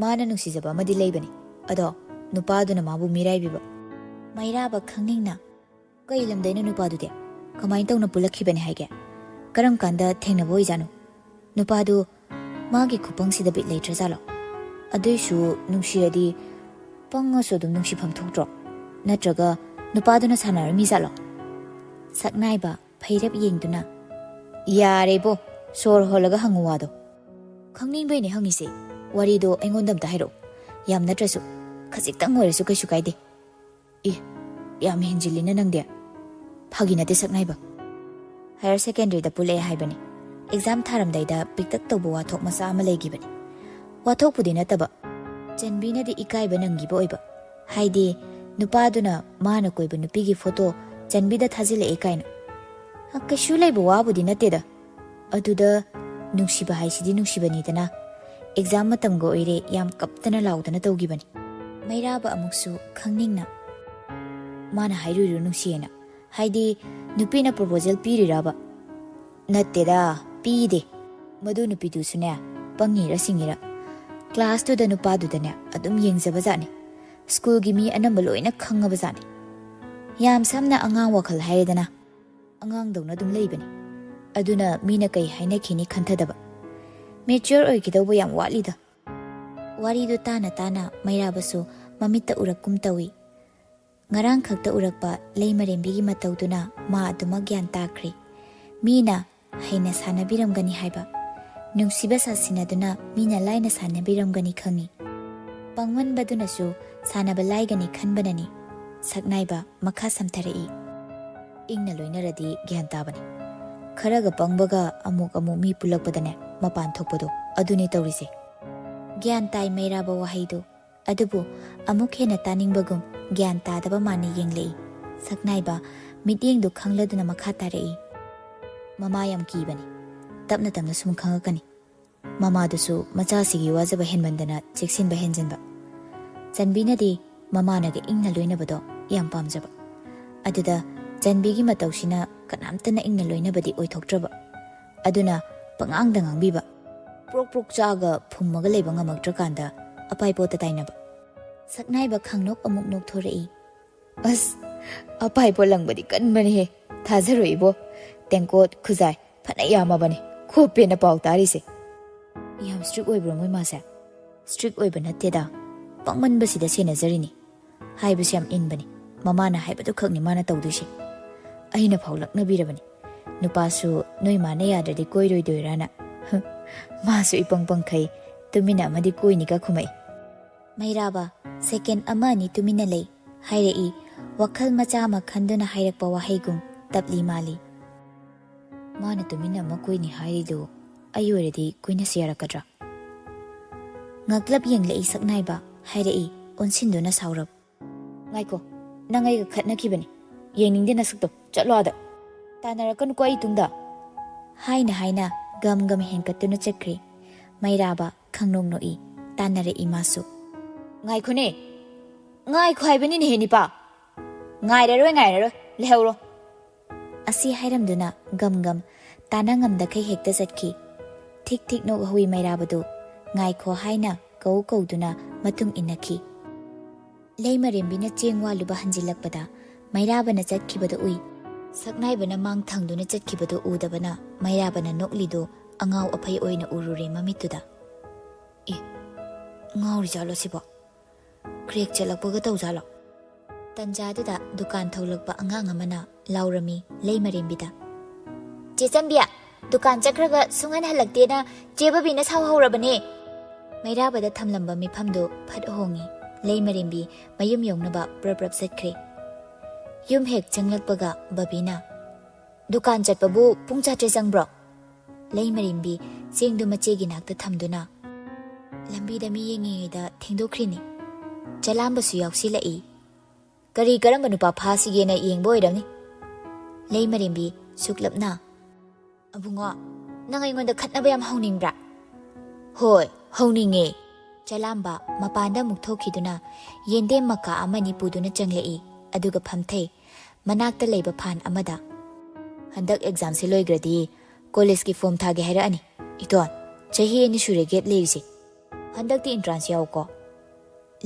ꯃꯥꯅ ꯅꯨꯡꯁꯤꯖꯕ ꯑꯃꯗꯤ ꯂꯩꯕꯅꯤ꯫ ꯑꯗꯣ ꯅꯨꯄꯥꯗꯨꯅ ꯃꯥꯕꯨ ꯃꯤꯔꯥꯏꯕꯤꯕ꯫" ꯃꯩꯔꯥꯕ ꯈꯪꯅꯤꯡꯅ, "ꯀꯩ ꯂꯝꯗꯩꯅꯣ ꯅꯨꯄꯥꯗꯨꯗꯤ? ꯀꯃꯥꯏꯅ ꯇꯧꯅ ꯄꯨꯜꯂꯛꯈꯤꯕꯅꯤ ꯍꯥꯏꯒꯦ? ꯀꯔꯝ ꯀꯥꯟꯗ ꯊꯦꯡꯅꯕ ꯑꯣꯏꯖꯥꯠꯅꯣ? ꯅꯨꯄꯥꯗꯨ ꯃꯥꯒꯤ ꯈꯨꯄꯪꯁꯤꯗ ꯕꯤꯠ ꯂꯩꯇ꯭ꯔꯖꯥꯠꯂꯣ? ꯑꯗꯨꯏꯁꯨ ꯅꯨꯡꯁꯤꯔꯗꯤ ꯄꯪꯉꯁꯨ ꯑꯗꯨꯝ ꯅꯨꯡꯁꯤꯐꯝ ꯊꯣꯛꯇ꯭ꯔꯣ? ꯅꯠꯇ꯭ꯔꯒ ꯅꯨꯄꯥꯗꯨꯅ ꯁꯥꯟꯅꯔꯝꯃꯤꯖꯥꯠꯂꯣ?" ꯁꯛꯅꯥꯏꯕ ꯐꯩꯔꯞ ꯌꯦꯡꯗꯨꯅ, "ꯌꯥꯔꯦꯕꯣ, ꯁꯣꯔ ꯍꯣꯜꯂꯒ ꯍꯪꯉꯨ ꯋꯥꯗꯣ꯫ ꯈꯪꯅꯤꯡꯕꯩꯅꯦ ꯍꯪꯉꯤꯁꯦ꯫ ꯋꯥꯔꯤꯗꯣ ꯑꯩꯉꯣꯟꯗ ꯑꯝꯇ ꯍꯥꯏꯔꯛꯑꯣ꯫ ꯌꯥꯝ ꯅꯠꯇ꯭ꯔꯁꯨ, ꯈꯖꯤꯛꯇꯪ ꯑꯣꯏꯔꯁꯨ ꯀꯩꯁꯨ ꯀꯥꯏꯗꯦ꯫" "ꯏ, ꯌꯥꯝ ꯍꯦꯟꯖꯤꯜꯂꯤꯅ ꯅꯪꯗꯤ꯫ ꯐꯥꯒꯤ ꯅꯠꯇꯦ ꯁꯛꯅꯥꯏꯕ꯫ ꯍꯥꯌꯔ ꯁꯦꯀꯦꯟꯗꯔꯤꯗ ꯄꯨꯜꯂꯛꯑꯦ ꯍꯥꯏꯕꯅꯤ꯫ ꯑꯦꯛꯖꯥꯝ ꯊꯥꯔꯝꯗꯥꯏꯗ ꯄꯤꯛꯇꯛ ꯇꯧꯕ ꯋꯥꯊꯣꯛ ꯃꯆꯥ ꯑꯃ ꯂꯩꯈꯤꯕꯅꯤ꯫ ꯋꯥꯊꯣꯛꯄꯨꯗꯤ ꯅꯠꯇꯕ, ꯆꯟꯕꯤꯅꯗꯤ ꯏꯀꯥꯏꯕ ꯅꯪꯈꯤꯕ ꯑꯣꯏꯕ꯫ ꯍꯥꯏꯗꯤ, ꯅꯨꯄꯥꯗꯨꯅ ꯃꯥꯅ ꯀꯣꯏꯕ ꯅꯨꯄꯤꯒꯤ ꯐꯣꯇꯣ ꯆꯟꯕꯤꯗ ꯊꯥꯖꯤꯜꯂꯛꯑꯦ ꯀꯥꯏꯅ꯫ ꯍ, ꯀꯩꯁꯨ ꯂꯩꯕ ꯋꯥꯕꯨꯗꯤ ꯅꯠꯇꯦꯗ꯫ ꯑꯗꯨꯗ ꯅꯨꯡꯁꯤꯕ ꯍꯥꯏꯁꯤꯗꯤ ꯅꯨꯡꯁꯤꯕꯅꯤꯗꯅ꯫ ꯑꯦꯛꯖꯥꯝ ꯃꯇꯝꯒ ꯑꯣꯏꯔꯦ, ꯌꯥꯝ ꯀꯞꯇꯅ ꯂꯥꯎꯗꯅ ꯇꯧꯈꯤꯕꯅꯤ꯫" ꯃꯩꯔꯥꯕ ꯑꯃꯨꯛꯁꯨ ꯈꯪꯅꯤꯡꯅ, "ꯃꯥꯅ ꯍꯥꯏꯔꯨꯏꯔꯣ ꯅꯨꯡꯁꯤꯌꯦꯅ? ꯍꯥꯏꯗꯤ, ꯅꯨꯄꯤꯅ ꯄ꯭ꯔꯣꯄꯣꯖꯦꯜ ꯄꯤꯔꯤꯔꯕ?" "ꯅꯠꯇꯦꯗ, ꯄꯤꯗꯦ꯫ ꯃꯗꯨ ꯅꯨꯄꯤꯗꯨꯁꯨꯅꯦ, ꯄꯪꯉꯤꯔ ꯁꯤꯡꯉꯤꯔ, ꯀ꯭ꯂꯥꯁꯇꯨꯗ ꯅꯨꯄꯥꯗꯨꯗꯅꯦ ꯑꯗꯨꯝ ꯌꯦꯡꯖꯕꯖꯥꯠꯅꯤ꯫ ꯁ꯭ꯀꯨꯜꯒꯤ ꯃꯤ ꯑꯅꯝꯕ ꯂꯣꯏꯅ ꯈꯪꯉꯕꯖꯥꯠꯅꯤ꯫ ꯌꯥꯝ ꯁꯝꯅ ꯑꯉꯥꯡ ꯋꯥꯈꯜ ꯍꯥꯏꯔꯦꯗꯅ, ꯑꯉꯥꯡꯗꯧꯅ ꯑꯗꯨꯝ ꯂꯩꯕꯅꯤ꯫ ꯑꯗꯨꯅ ꯃꯤꯅ ꯀꯩ ꯍꯥꯏꯅꯈꯤꯅꯤ ꯈꯟꯊꯗꯕ꯫ ꯃꯦꯆ꯭ꯌꯣꯔ ꯑꯣꯏꯒꯗꯧꯕ ꯌꯥꯝ ꯋꯥꯠꯂꯤꯗ꯫" ꯋꯥꯔꯤꯗꯨ ꯇꯥꯅ ꯇꯥꯅ ꯃꯩꯔꯥꯕꯁꯨ ꯃꯃꯤꯠꯇ ꯎꯔꯛꯀꯨꯝ ꯇꯧꯏ꯫ ꯉꯔꯥꯡ ꯈꯛꯇ ꯎꯔꯛꯄ ꯂꯩꯃꯔꯦꯝꯕꯤꯒꯤ ꯃꯇꯧꯗꯨꯅ ꯃꯥ ꯑꯗꯨꯃꯛ ꯒ꯭ꯌꯥꯟ ꯇꯥꯈ꯭ꯔꯦ꯫ ꯃꯤꯅ ꯍꯩꯅ ꯁꯥꯟꯅꯕꯤꯔꯝꯒꯅꯤ ꯍꯥꯏꯕ, ꯅꯨꯡꯁꯤꯕ ꯁꯥꯁꯤꯟꯅꯗꯨꯅ ꯃꯤꯅ ꯂꯥꯏꯅ ꯁꯥꯟꯅꯕꯤꯔꯝꯒꯅꯤ ꯈꯪꯏ꯫ ꯄꯪꯃꯟꯕꯗꯨꯅꯁꯨ ꯁꯥꯟꯅꯕ ꯂꯥꯏꯒꯅꯤ ꯈꯟꯕꯅꯅꯤ꯫ ꯁꯛꯅꯥꯏꯕ ꯃꯈꯥ ꯁꯝꯊꯔꯛꯏ꯫ "ꯏꯪꯅ ꯂꯣꯏꯅꯔꯗꯤ ꯒ꯭ꯌꯥꯟ ꯇꯥꯕꯅꯤ꯫ ꯈꯔꯒ ꯄꯪꯕꯒ ꯑꯃꯨꯛ ꯑꯃꯨꯛ ꯃꯤ ꯄꯨꯜꯂꯛꯄꯗꯅꯦ ꯃꯄꯥꯟ ꯊꯣꯛꯄꯗꯣ, ꯑꯗꯨꯅꯤ ꯇꯧꯔꯤꯁꯦ꯫" ꯒ꯭ꯌꯥꯟ ꯇꯥꯏ ꯃꯩꯔꯥꯕ ꯋꯥꯍꯩꯗꯨ꯫ ꯑꯗꯨꯕꯨ ꯑꯃꯨꯛ ꯍꯦꯟꯅ ꯇꯥꯅꯤꯡꯕꯒꯨꯝ ꯒ꯭ꯌꯥꯟ ꯇꯥꯗꯕ ꯃꯥꯟꯅ ꯌꯦꯡꯂꯛꯏ꯫ ꯁꯛꯅꯥꯏꯕ ꯃꯤꯠꯌꯦꯡꯗꯨ ꯈꯪꯂꯗꯨꯅ ꯃꯈꯥ ꯇꯥꯔꯛꯏ꯫ "ꯃꯃꯥ ꯌꯥꯝ ꯀꯤꯕꯅꯤ꯫ ꯇꯞꯅ ꯇꯞꯅ ꯁꯨꯝ ꯈꯪꯉꯛꯀꯅꯤ꯫ ꯃꯃꯥꯗꯨꯁꯨ ꯃꯆꯥꯁꯤꯒꯤ ꯋꯥꯖꯕ ꯍꯦꯟꯃꯟꯗꯅ ꯆꯦꯛꯁꯤꯟꯕ ꯍꯦꯟꯖꯤꯟꯕ꯫ ꯆꯟꯕꯤꯅꯗꯤ ꯃꯃꯥꯅꯒ ꯏꯪꯅ ꯂꯣꯏꯅꯕꯗꯣ ꯌꯥꯝ ꯄꯥꯝꯖꯕ꯫ ꯑꯗꯨꯗ ꯆꯟꯕꯤꯒꯤ ꯃꯇꯧꯁꯤꯅ ꯀꯅꯥꯝꯇꯅ ꯏꯪꯅ ꯂꯣꯏꯅꯕꯗꯤ ꯑꯣꯏꯊꯣꯛꯇ꯭ꯔꯕ꯫ ꯑꯗꯨꯅ ꯄꯉꯥꯡꯗ ꯉꯥꯡꯕꯤꯕ꯫ ꯄ꯭ꯔꯣꯛ ꯄ꯭ꯔꯣꯛ ꯆꯥꯛꯑꯒ ꯐꯨꯝꯃꯒ ꯂꯩꯕ ꯉꯝꯃꯛꯇ꯭ꯔꯀꯥꯟꯗ ꯑꯄꯥꯏ ꯄꯣꯠꯇ ꯇꯥꯏꯅꯕ꯫ ꯁꯛꯅꯥꯏꯕ ꯈꯪꯅꯣꯛ ꯑꯃꯨꯛ ꯅꯣꯛꯊꯣꯔꯛꯏ꯫ ꯑꯁ, ꯑꯄꯥꯏ ꯄꯣꯠ ꯂꯪꯕꯗꯤ ꯀꯟꯕꯅꯤꯍꯦ꯫ ꯊꯥꯖꯔꯣꯏ ꯏꯕꯣ꯫ ꯇꯦꯡꯀꯣꯠ, ꯈꯨꯖꯥꯏ ꯐꯅ ꯌꯥꯝꯃꯕꯅꯤ ꯈꯣꯞꯄꯦꯅ ꯄꯥꯎ ꯇꯥꯔꯤꯁꯦ꯫ ꯌꯥꯝ ꯁ꯭ꯇ꯭ꯔꯤꯛ ꯑꯣꯏꯕ꯭ꯔꯣ ꯃꯣꯏ ꯃꯥꯁꯦ? ꯁ꯭ꯇ꯭ꯔꯤꯛ ꯑꯣꯏꯕ ꯅꯠꯇꯦꯗ, ꯄꯪꯃꯟꯕꯁꯤꯗ ꯁꯦꯟꯅꯖꯔꯤꯅꯤ꯫ ꯍꯥꯏꯕꯁꯦ ꯌꯥꯝ ꯏꯟꯕꯅꯤ꯫ ꯃꯃꯥꯅ ꯍꯥꯏꯕꯗꯨ ꯈꯛꯅꯤ ꯃꯥꯅ ꯇꯧꯗꯣꯏꯁꯦ꯫ ꯑꯩꯅ ꯐꯥꯎ ꯂꯛꯅꯕꯤꯔꯕꯅꯤ, ꯅꯨꯄꯥꯁꯨ ꯅꯣꯏ ꯃꯥꯅ ꯌꯥꯗ꯭ꯔꯗꯤ ꯀꯣꯏꯔꯣꯏꯗꯣꯏꯔꯥꯅ꯫ ꯍ, ꯃꯥꯁꯨ ꯏꯄꯪ ꯄꯪꯈꯩ ꯇꯨꯃꯤꯟꯅ ꯑꯃꯗꯤ ꯀꯣꯏꯅꯤꯒ ꯈꯨꯝꯃꯛꯏ꯫ ꯃꯩꯔꯥꯕ ꯁꯦꯀꯦꯟ ꯑꯃ ꯑꯅꯤ ꯇꯨꯃꯤꯟꯅ ꯂꯩ꯫ ꯍꯥꯏꯔꯛꯏ, ꯋꯥꯈꯜ ꯃꯆꯥ ꯑꯃ ꯈꯟꯗꯨꯅ ꯍꯥꯏꯔꯛꯄ ꯋꯥꯍꯩꯒꯨꯝ ꯇꯞꯂꯤ ꯃꯥꯜꯂꯤ꯫ ꯃꯥꯅ ꯇꯨꯃꯤꯟꯅ ꯑꯃ ꯀꯣꯏꯅꯤ ꯍꯥꯏꯔꯤꯗꯨ ꯑꯩ ꯑꯣꯏꯔꯗꯤ ꯀꯣꯏꯅꯁꯤ ꯌꯥꯔꯛꯀꯗ꯭ꯔꯥ? ꯉꯛꯂꯞ ꯌꯦꯡꯂꯛꯏ ꯁꯛꯅꯥꯏꯕ꯫ ꯍꯥꯏꯔꯛꯏ ꯑꯣꯟꯁꯤꯟꯗꯨꯅ ꯁꯥꯎꯔꯞ꯫ ꯉꯥꯏꯈꯣ, ꯅꯪ ꯑꯩꯒ ꯈꯠꯅꯈꯤꯕꯅꯤ꯫ ꯌꯦꯡꯅꯤꯡꯗꯦ ꯅꯁꯛꯇꯣ꯫ ꯆꯠꯂꯣ ꯑꯥꯗ꯫ ꯇꯥꯟꯅꯔꯛꯀꯅꯨꯀꯣ ꯑꯩ ꯇꯨꯡꯗ꯫ ꯍꯥꯏꯅ ꯍꯥꯏꯅ ꯒꯝ ꯒꯝ ꯍꯦꯟꯀꯠꯇꯨꯅ ꯆꯠꯈ꯭ꯔꯦ꯫ ꯃꯩꯔꯥꯕ ꯈꯪꯅꯣꯛ ꯅꯣꯛꯏ꯫ ꯇꯥꯟꯅꯔꯛꯏ ꯃꯥꯁꯨ꯫ ꯉꯥꯏꯈꯣꯅꯦ꯫ ꯉꯥꯏꯈꯣ ꯍꯥꯏꯕꯅꯤꯅꯦꯍꯦ ꯅꯤꯄꯥ꯫ ꯉꯥꯏꯔꯔꯣꯏ, ꯉꯥꯏꯔꯔꯣꯏ꯫ ꯂꯩꯍꯧꯔꯣ꯫ ꯑꯁꯤ ꯍꯥꯏꯔꯝꯗꯨꯅ ꯒꯝ ꯒꯝ ꯇꯥꯅ ꯉꯝꯗꯈꯩ ꯍꯦꯛꯇ ꯆꯠꯈꯤ꯫ ꯊꯤꯛ ꯊꯤꯛ ꯅꯣꯛꯍꯧꯏ ꯃꯩꯔꯥꯕꯗꯨ꯫ ꯉꯥꯏꯈꯣ ꯍꯥꯏꯅ ꯀꯧ ꯀꯧꯗꯨꯅ ꯃꯇꯨꯡ ꯏꯟꯅꯈꯤ꯫ ꯂꯩꯃꯔꯦꯝꯕꯤꯅ ꯆꯦꯡ ꯋꯥꯜꯂꯨꯕ ꯍꯟꯖꯤꯜꯂꯛꯄꯗ ꯃꯩꯔꯥꯕꯅ ꯆꯠꯈꯤꯕꯗꯨ ꯎꯏ꯫ ꯁꯛꯅꯥꯏꯕꯅ ꯃꯥꯡ ꯊꯪꯗꯨꯅ ꯆꯠꯈꯤꯕꯗꯨ ꯎꯗꯕꯅ ꯃꯩꯔꯥꯕꯅ ꯅꯣꯛꯂꯤꯗꯨ ꯑꯉꯥꯎ ꯑꯐꯩ ꯑꯣꯏꯅ ꯎꯔꯨꯔꯦ ꯃꯃꯤꯠꯇꯨꯗ꯫ ꯑꯦ, ꯉꯥꯎꯔꯤꯖꯥꯠꯂꯣ ꯁꯤꯕꯣ? ꯀ꯭ꯔꯦꯛ ꯆꯠꯂꯛꯄꯒ ꯇꯧꯖꯥꯠꯂꯣ? ꯇꯟꯖꯥꯗꯨꯗ ꯗꯨꯀꯥꯟ ꯊꯣꯛꯂꯛꯄ ꯑꯉꯥꯡ ꯑꯃꯅ ꯂꯥꯎꯔꯝꯃꯤ ꯂꯩꯃꯔꯦꯝꯕꯤꯗ꯫ "ꯆꯦ ꯆꯟꯕꯤ, ꯗꯨꯀꯥꯟ ꯆꯠꯈ꯭ꯔꯒ ꯁꯨꯡꯍꯟ ꯍꯜꯂꯛꯇꯦꯅ ꯆꯦ ꯕꯕꯤꯅ ꯁꯥꯎ ꯍꯧꯔꯕꯅꯦ!" ꯃꯩꯔꯥꯕꯗ ꯊꯝꯂꯝꯕ ꯃꯤꯐꯝꯗꯨ ꯐꯠ ꯍꯣꯡꯉꯤ꯫ ꯂꯩꯃꯔꯦꯝꯕꯤ ꯃꯌꯨꯝ ꯌꯧꯅꯕ ꯄ꯭ꯔꯞ ꯄ꯭ꯔꯞ ꯆꯠꯈ꯭ꯔꯦ꯫ ꯌꯨꯝ ꯍꯦꯛ ꯆꯪꯂꯛꯄꯒ ꯕꯕꯤꯅ, "ꯗꯨꯀꯥꯟ ꯆꯠꯄꯕꯨ ꯄꯨꯡ ꯆꯥꯇ꯭ꯔꯦꯠ ꯆꯪꯕ꯭ꯔꯣ?" ꯂꯩꯃꯔꯦꯝꯕꯤ ꯆꯦꯡꯗꯨ ꯃꯆꯦꯒꯤ ꯅꯥꯛꯇ ꯊꯝꯗꯨꯅ, "ꯂꯝꯕꯤꯗ ꯃꯤ ꯌꯦꯡꯉꯤꯉꯩꯗ ꯊꯦꯡꯗꯣꯛꯈ꯭ꯔꯤꯅꯤ꯫ ꯆꯂꯥꯝꯕꯁꯨ ꯌꯥꯎꯁꯤꯜꯂꯛꯏ꯫ ꯀꯔꯤ ꯀꯔꯝꯕ ꯅꯨꯄꯥ ꯐꯥꯁꯤꯒꯦꯅ ꯌꯦꯡꯕ ꯑꯣꯏꯔꯝꯅꯤ꯫" ꯂꯩꯃꯔꯦꯝꯕꯤ ꯁꯨꯛꯂꯞꯅ, "ꯑꯕꯨꯡꯉꯣ, "ꯅꯪ ꯑꯩꯉꯣꯟꯗ ꯈꯠꯅꯕ ꯌꯥꯝ ꯍꯧꯅꯤꯡꯕ꯭ꯔꯥ?" "ꯍꯣꯏ, ꯍꯧꯅꯤꯡꯉꯦ꯫" ꯆꯂꯥꯝꯕ ꯃꯄꯥꯟꯗ ꯑꯃꯨꯛ ꯊꯣꯛꯈꯤꯗꯨꯅ ꯌꯦꯟꯗꯦꯝ ꯃꯀꯥ ꯑꯃꯅꯤ ꯄꯨꯗꯨꯅ ꯆꯪꯂꯛꯏ, ꯑꯗꯨꯒ ꯐꯝꯊꯩ ꯃꯅꯥꯛꯇ ꯂꯩꯕ ꯐꯥꯟ ꯑꯃꯗ꯫ "ꯍꯟꯗꯛ ꯑꯦꯛꯖꯥꯝꯁꯦ ꯂꯣꯏꯈ꯭ꯔꯗꯤ ꯀꯣꯂꯦꯖꯀꯤ ꯐꯣꯝ ꯊꯥꯒꯦ ꯍꯥꯏꯔꯛꯑꯅꯤ꯫ ꯏꯇꯣꯟ, ꯆꯍꯤ ꯑꯅꯤ ꯁꯨꯔꯦ ꯒꯦꯠ ꯂꯩꯔꯤꯁꯦ꯫ ꯍꯟꯗꯛꯇꯤ ꯑꯦꯟꯇ꯭ꯔꯥꯟꯁ ꯌꯥꯎꯀꯣ꯫"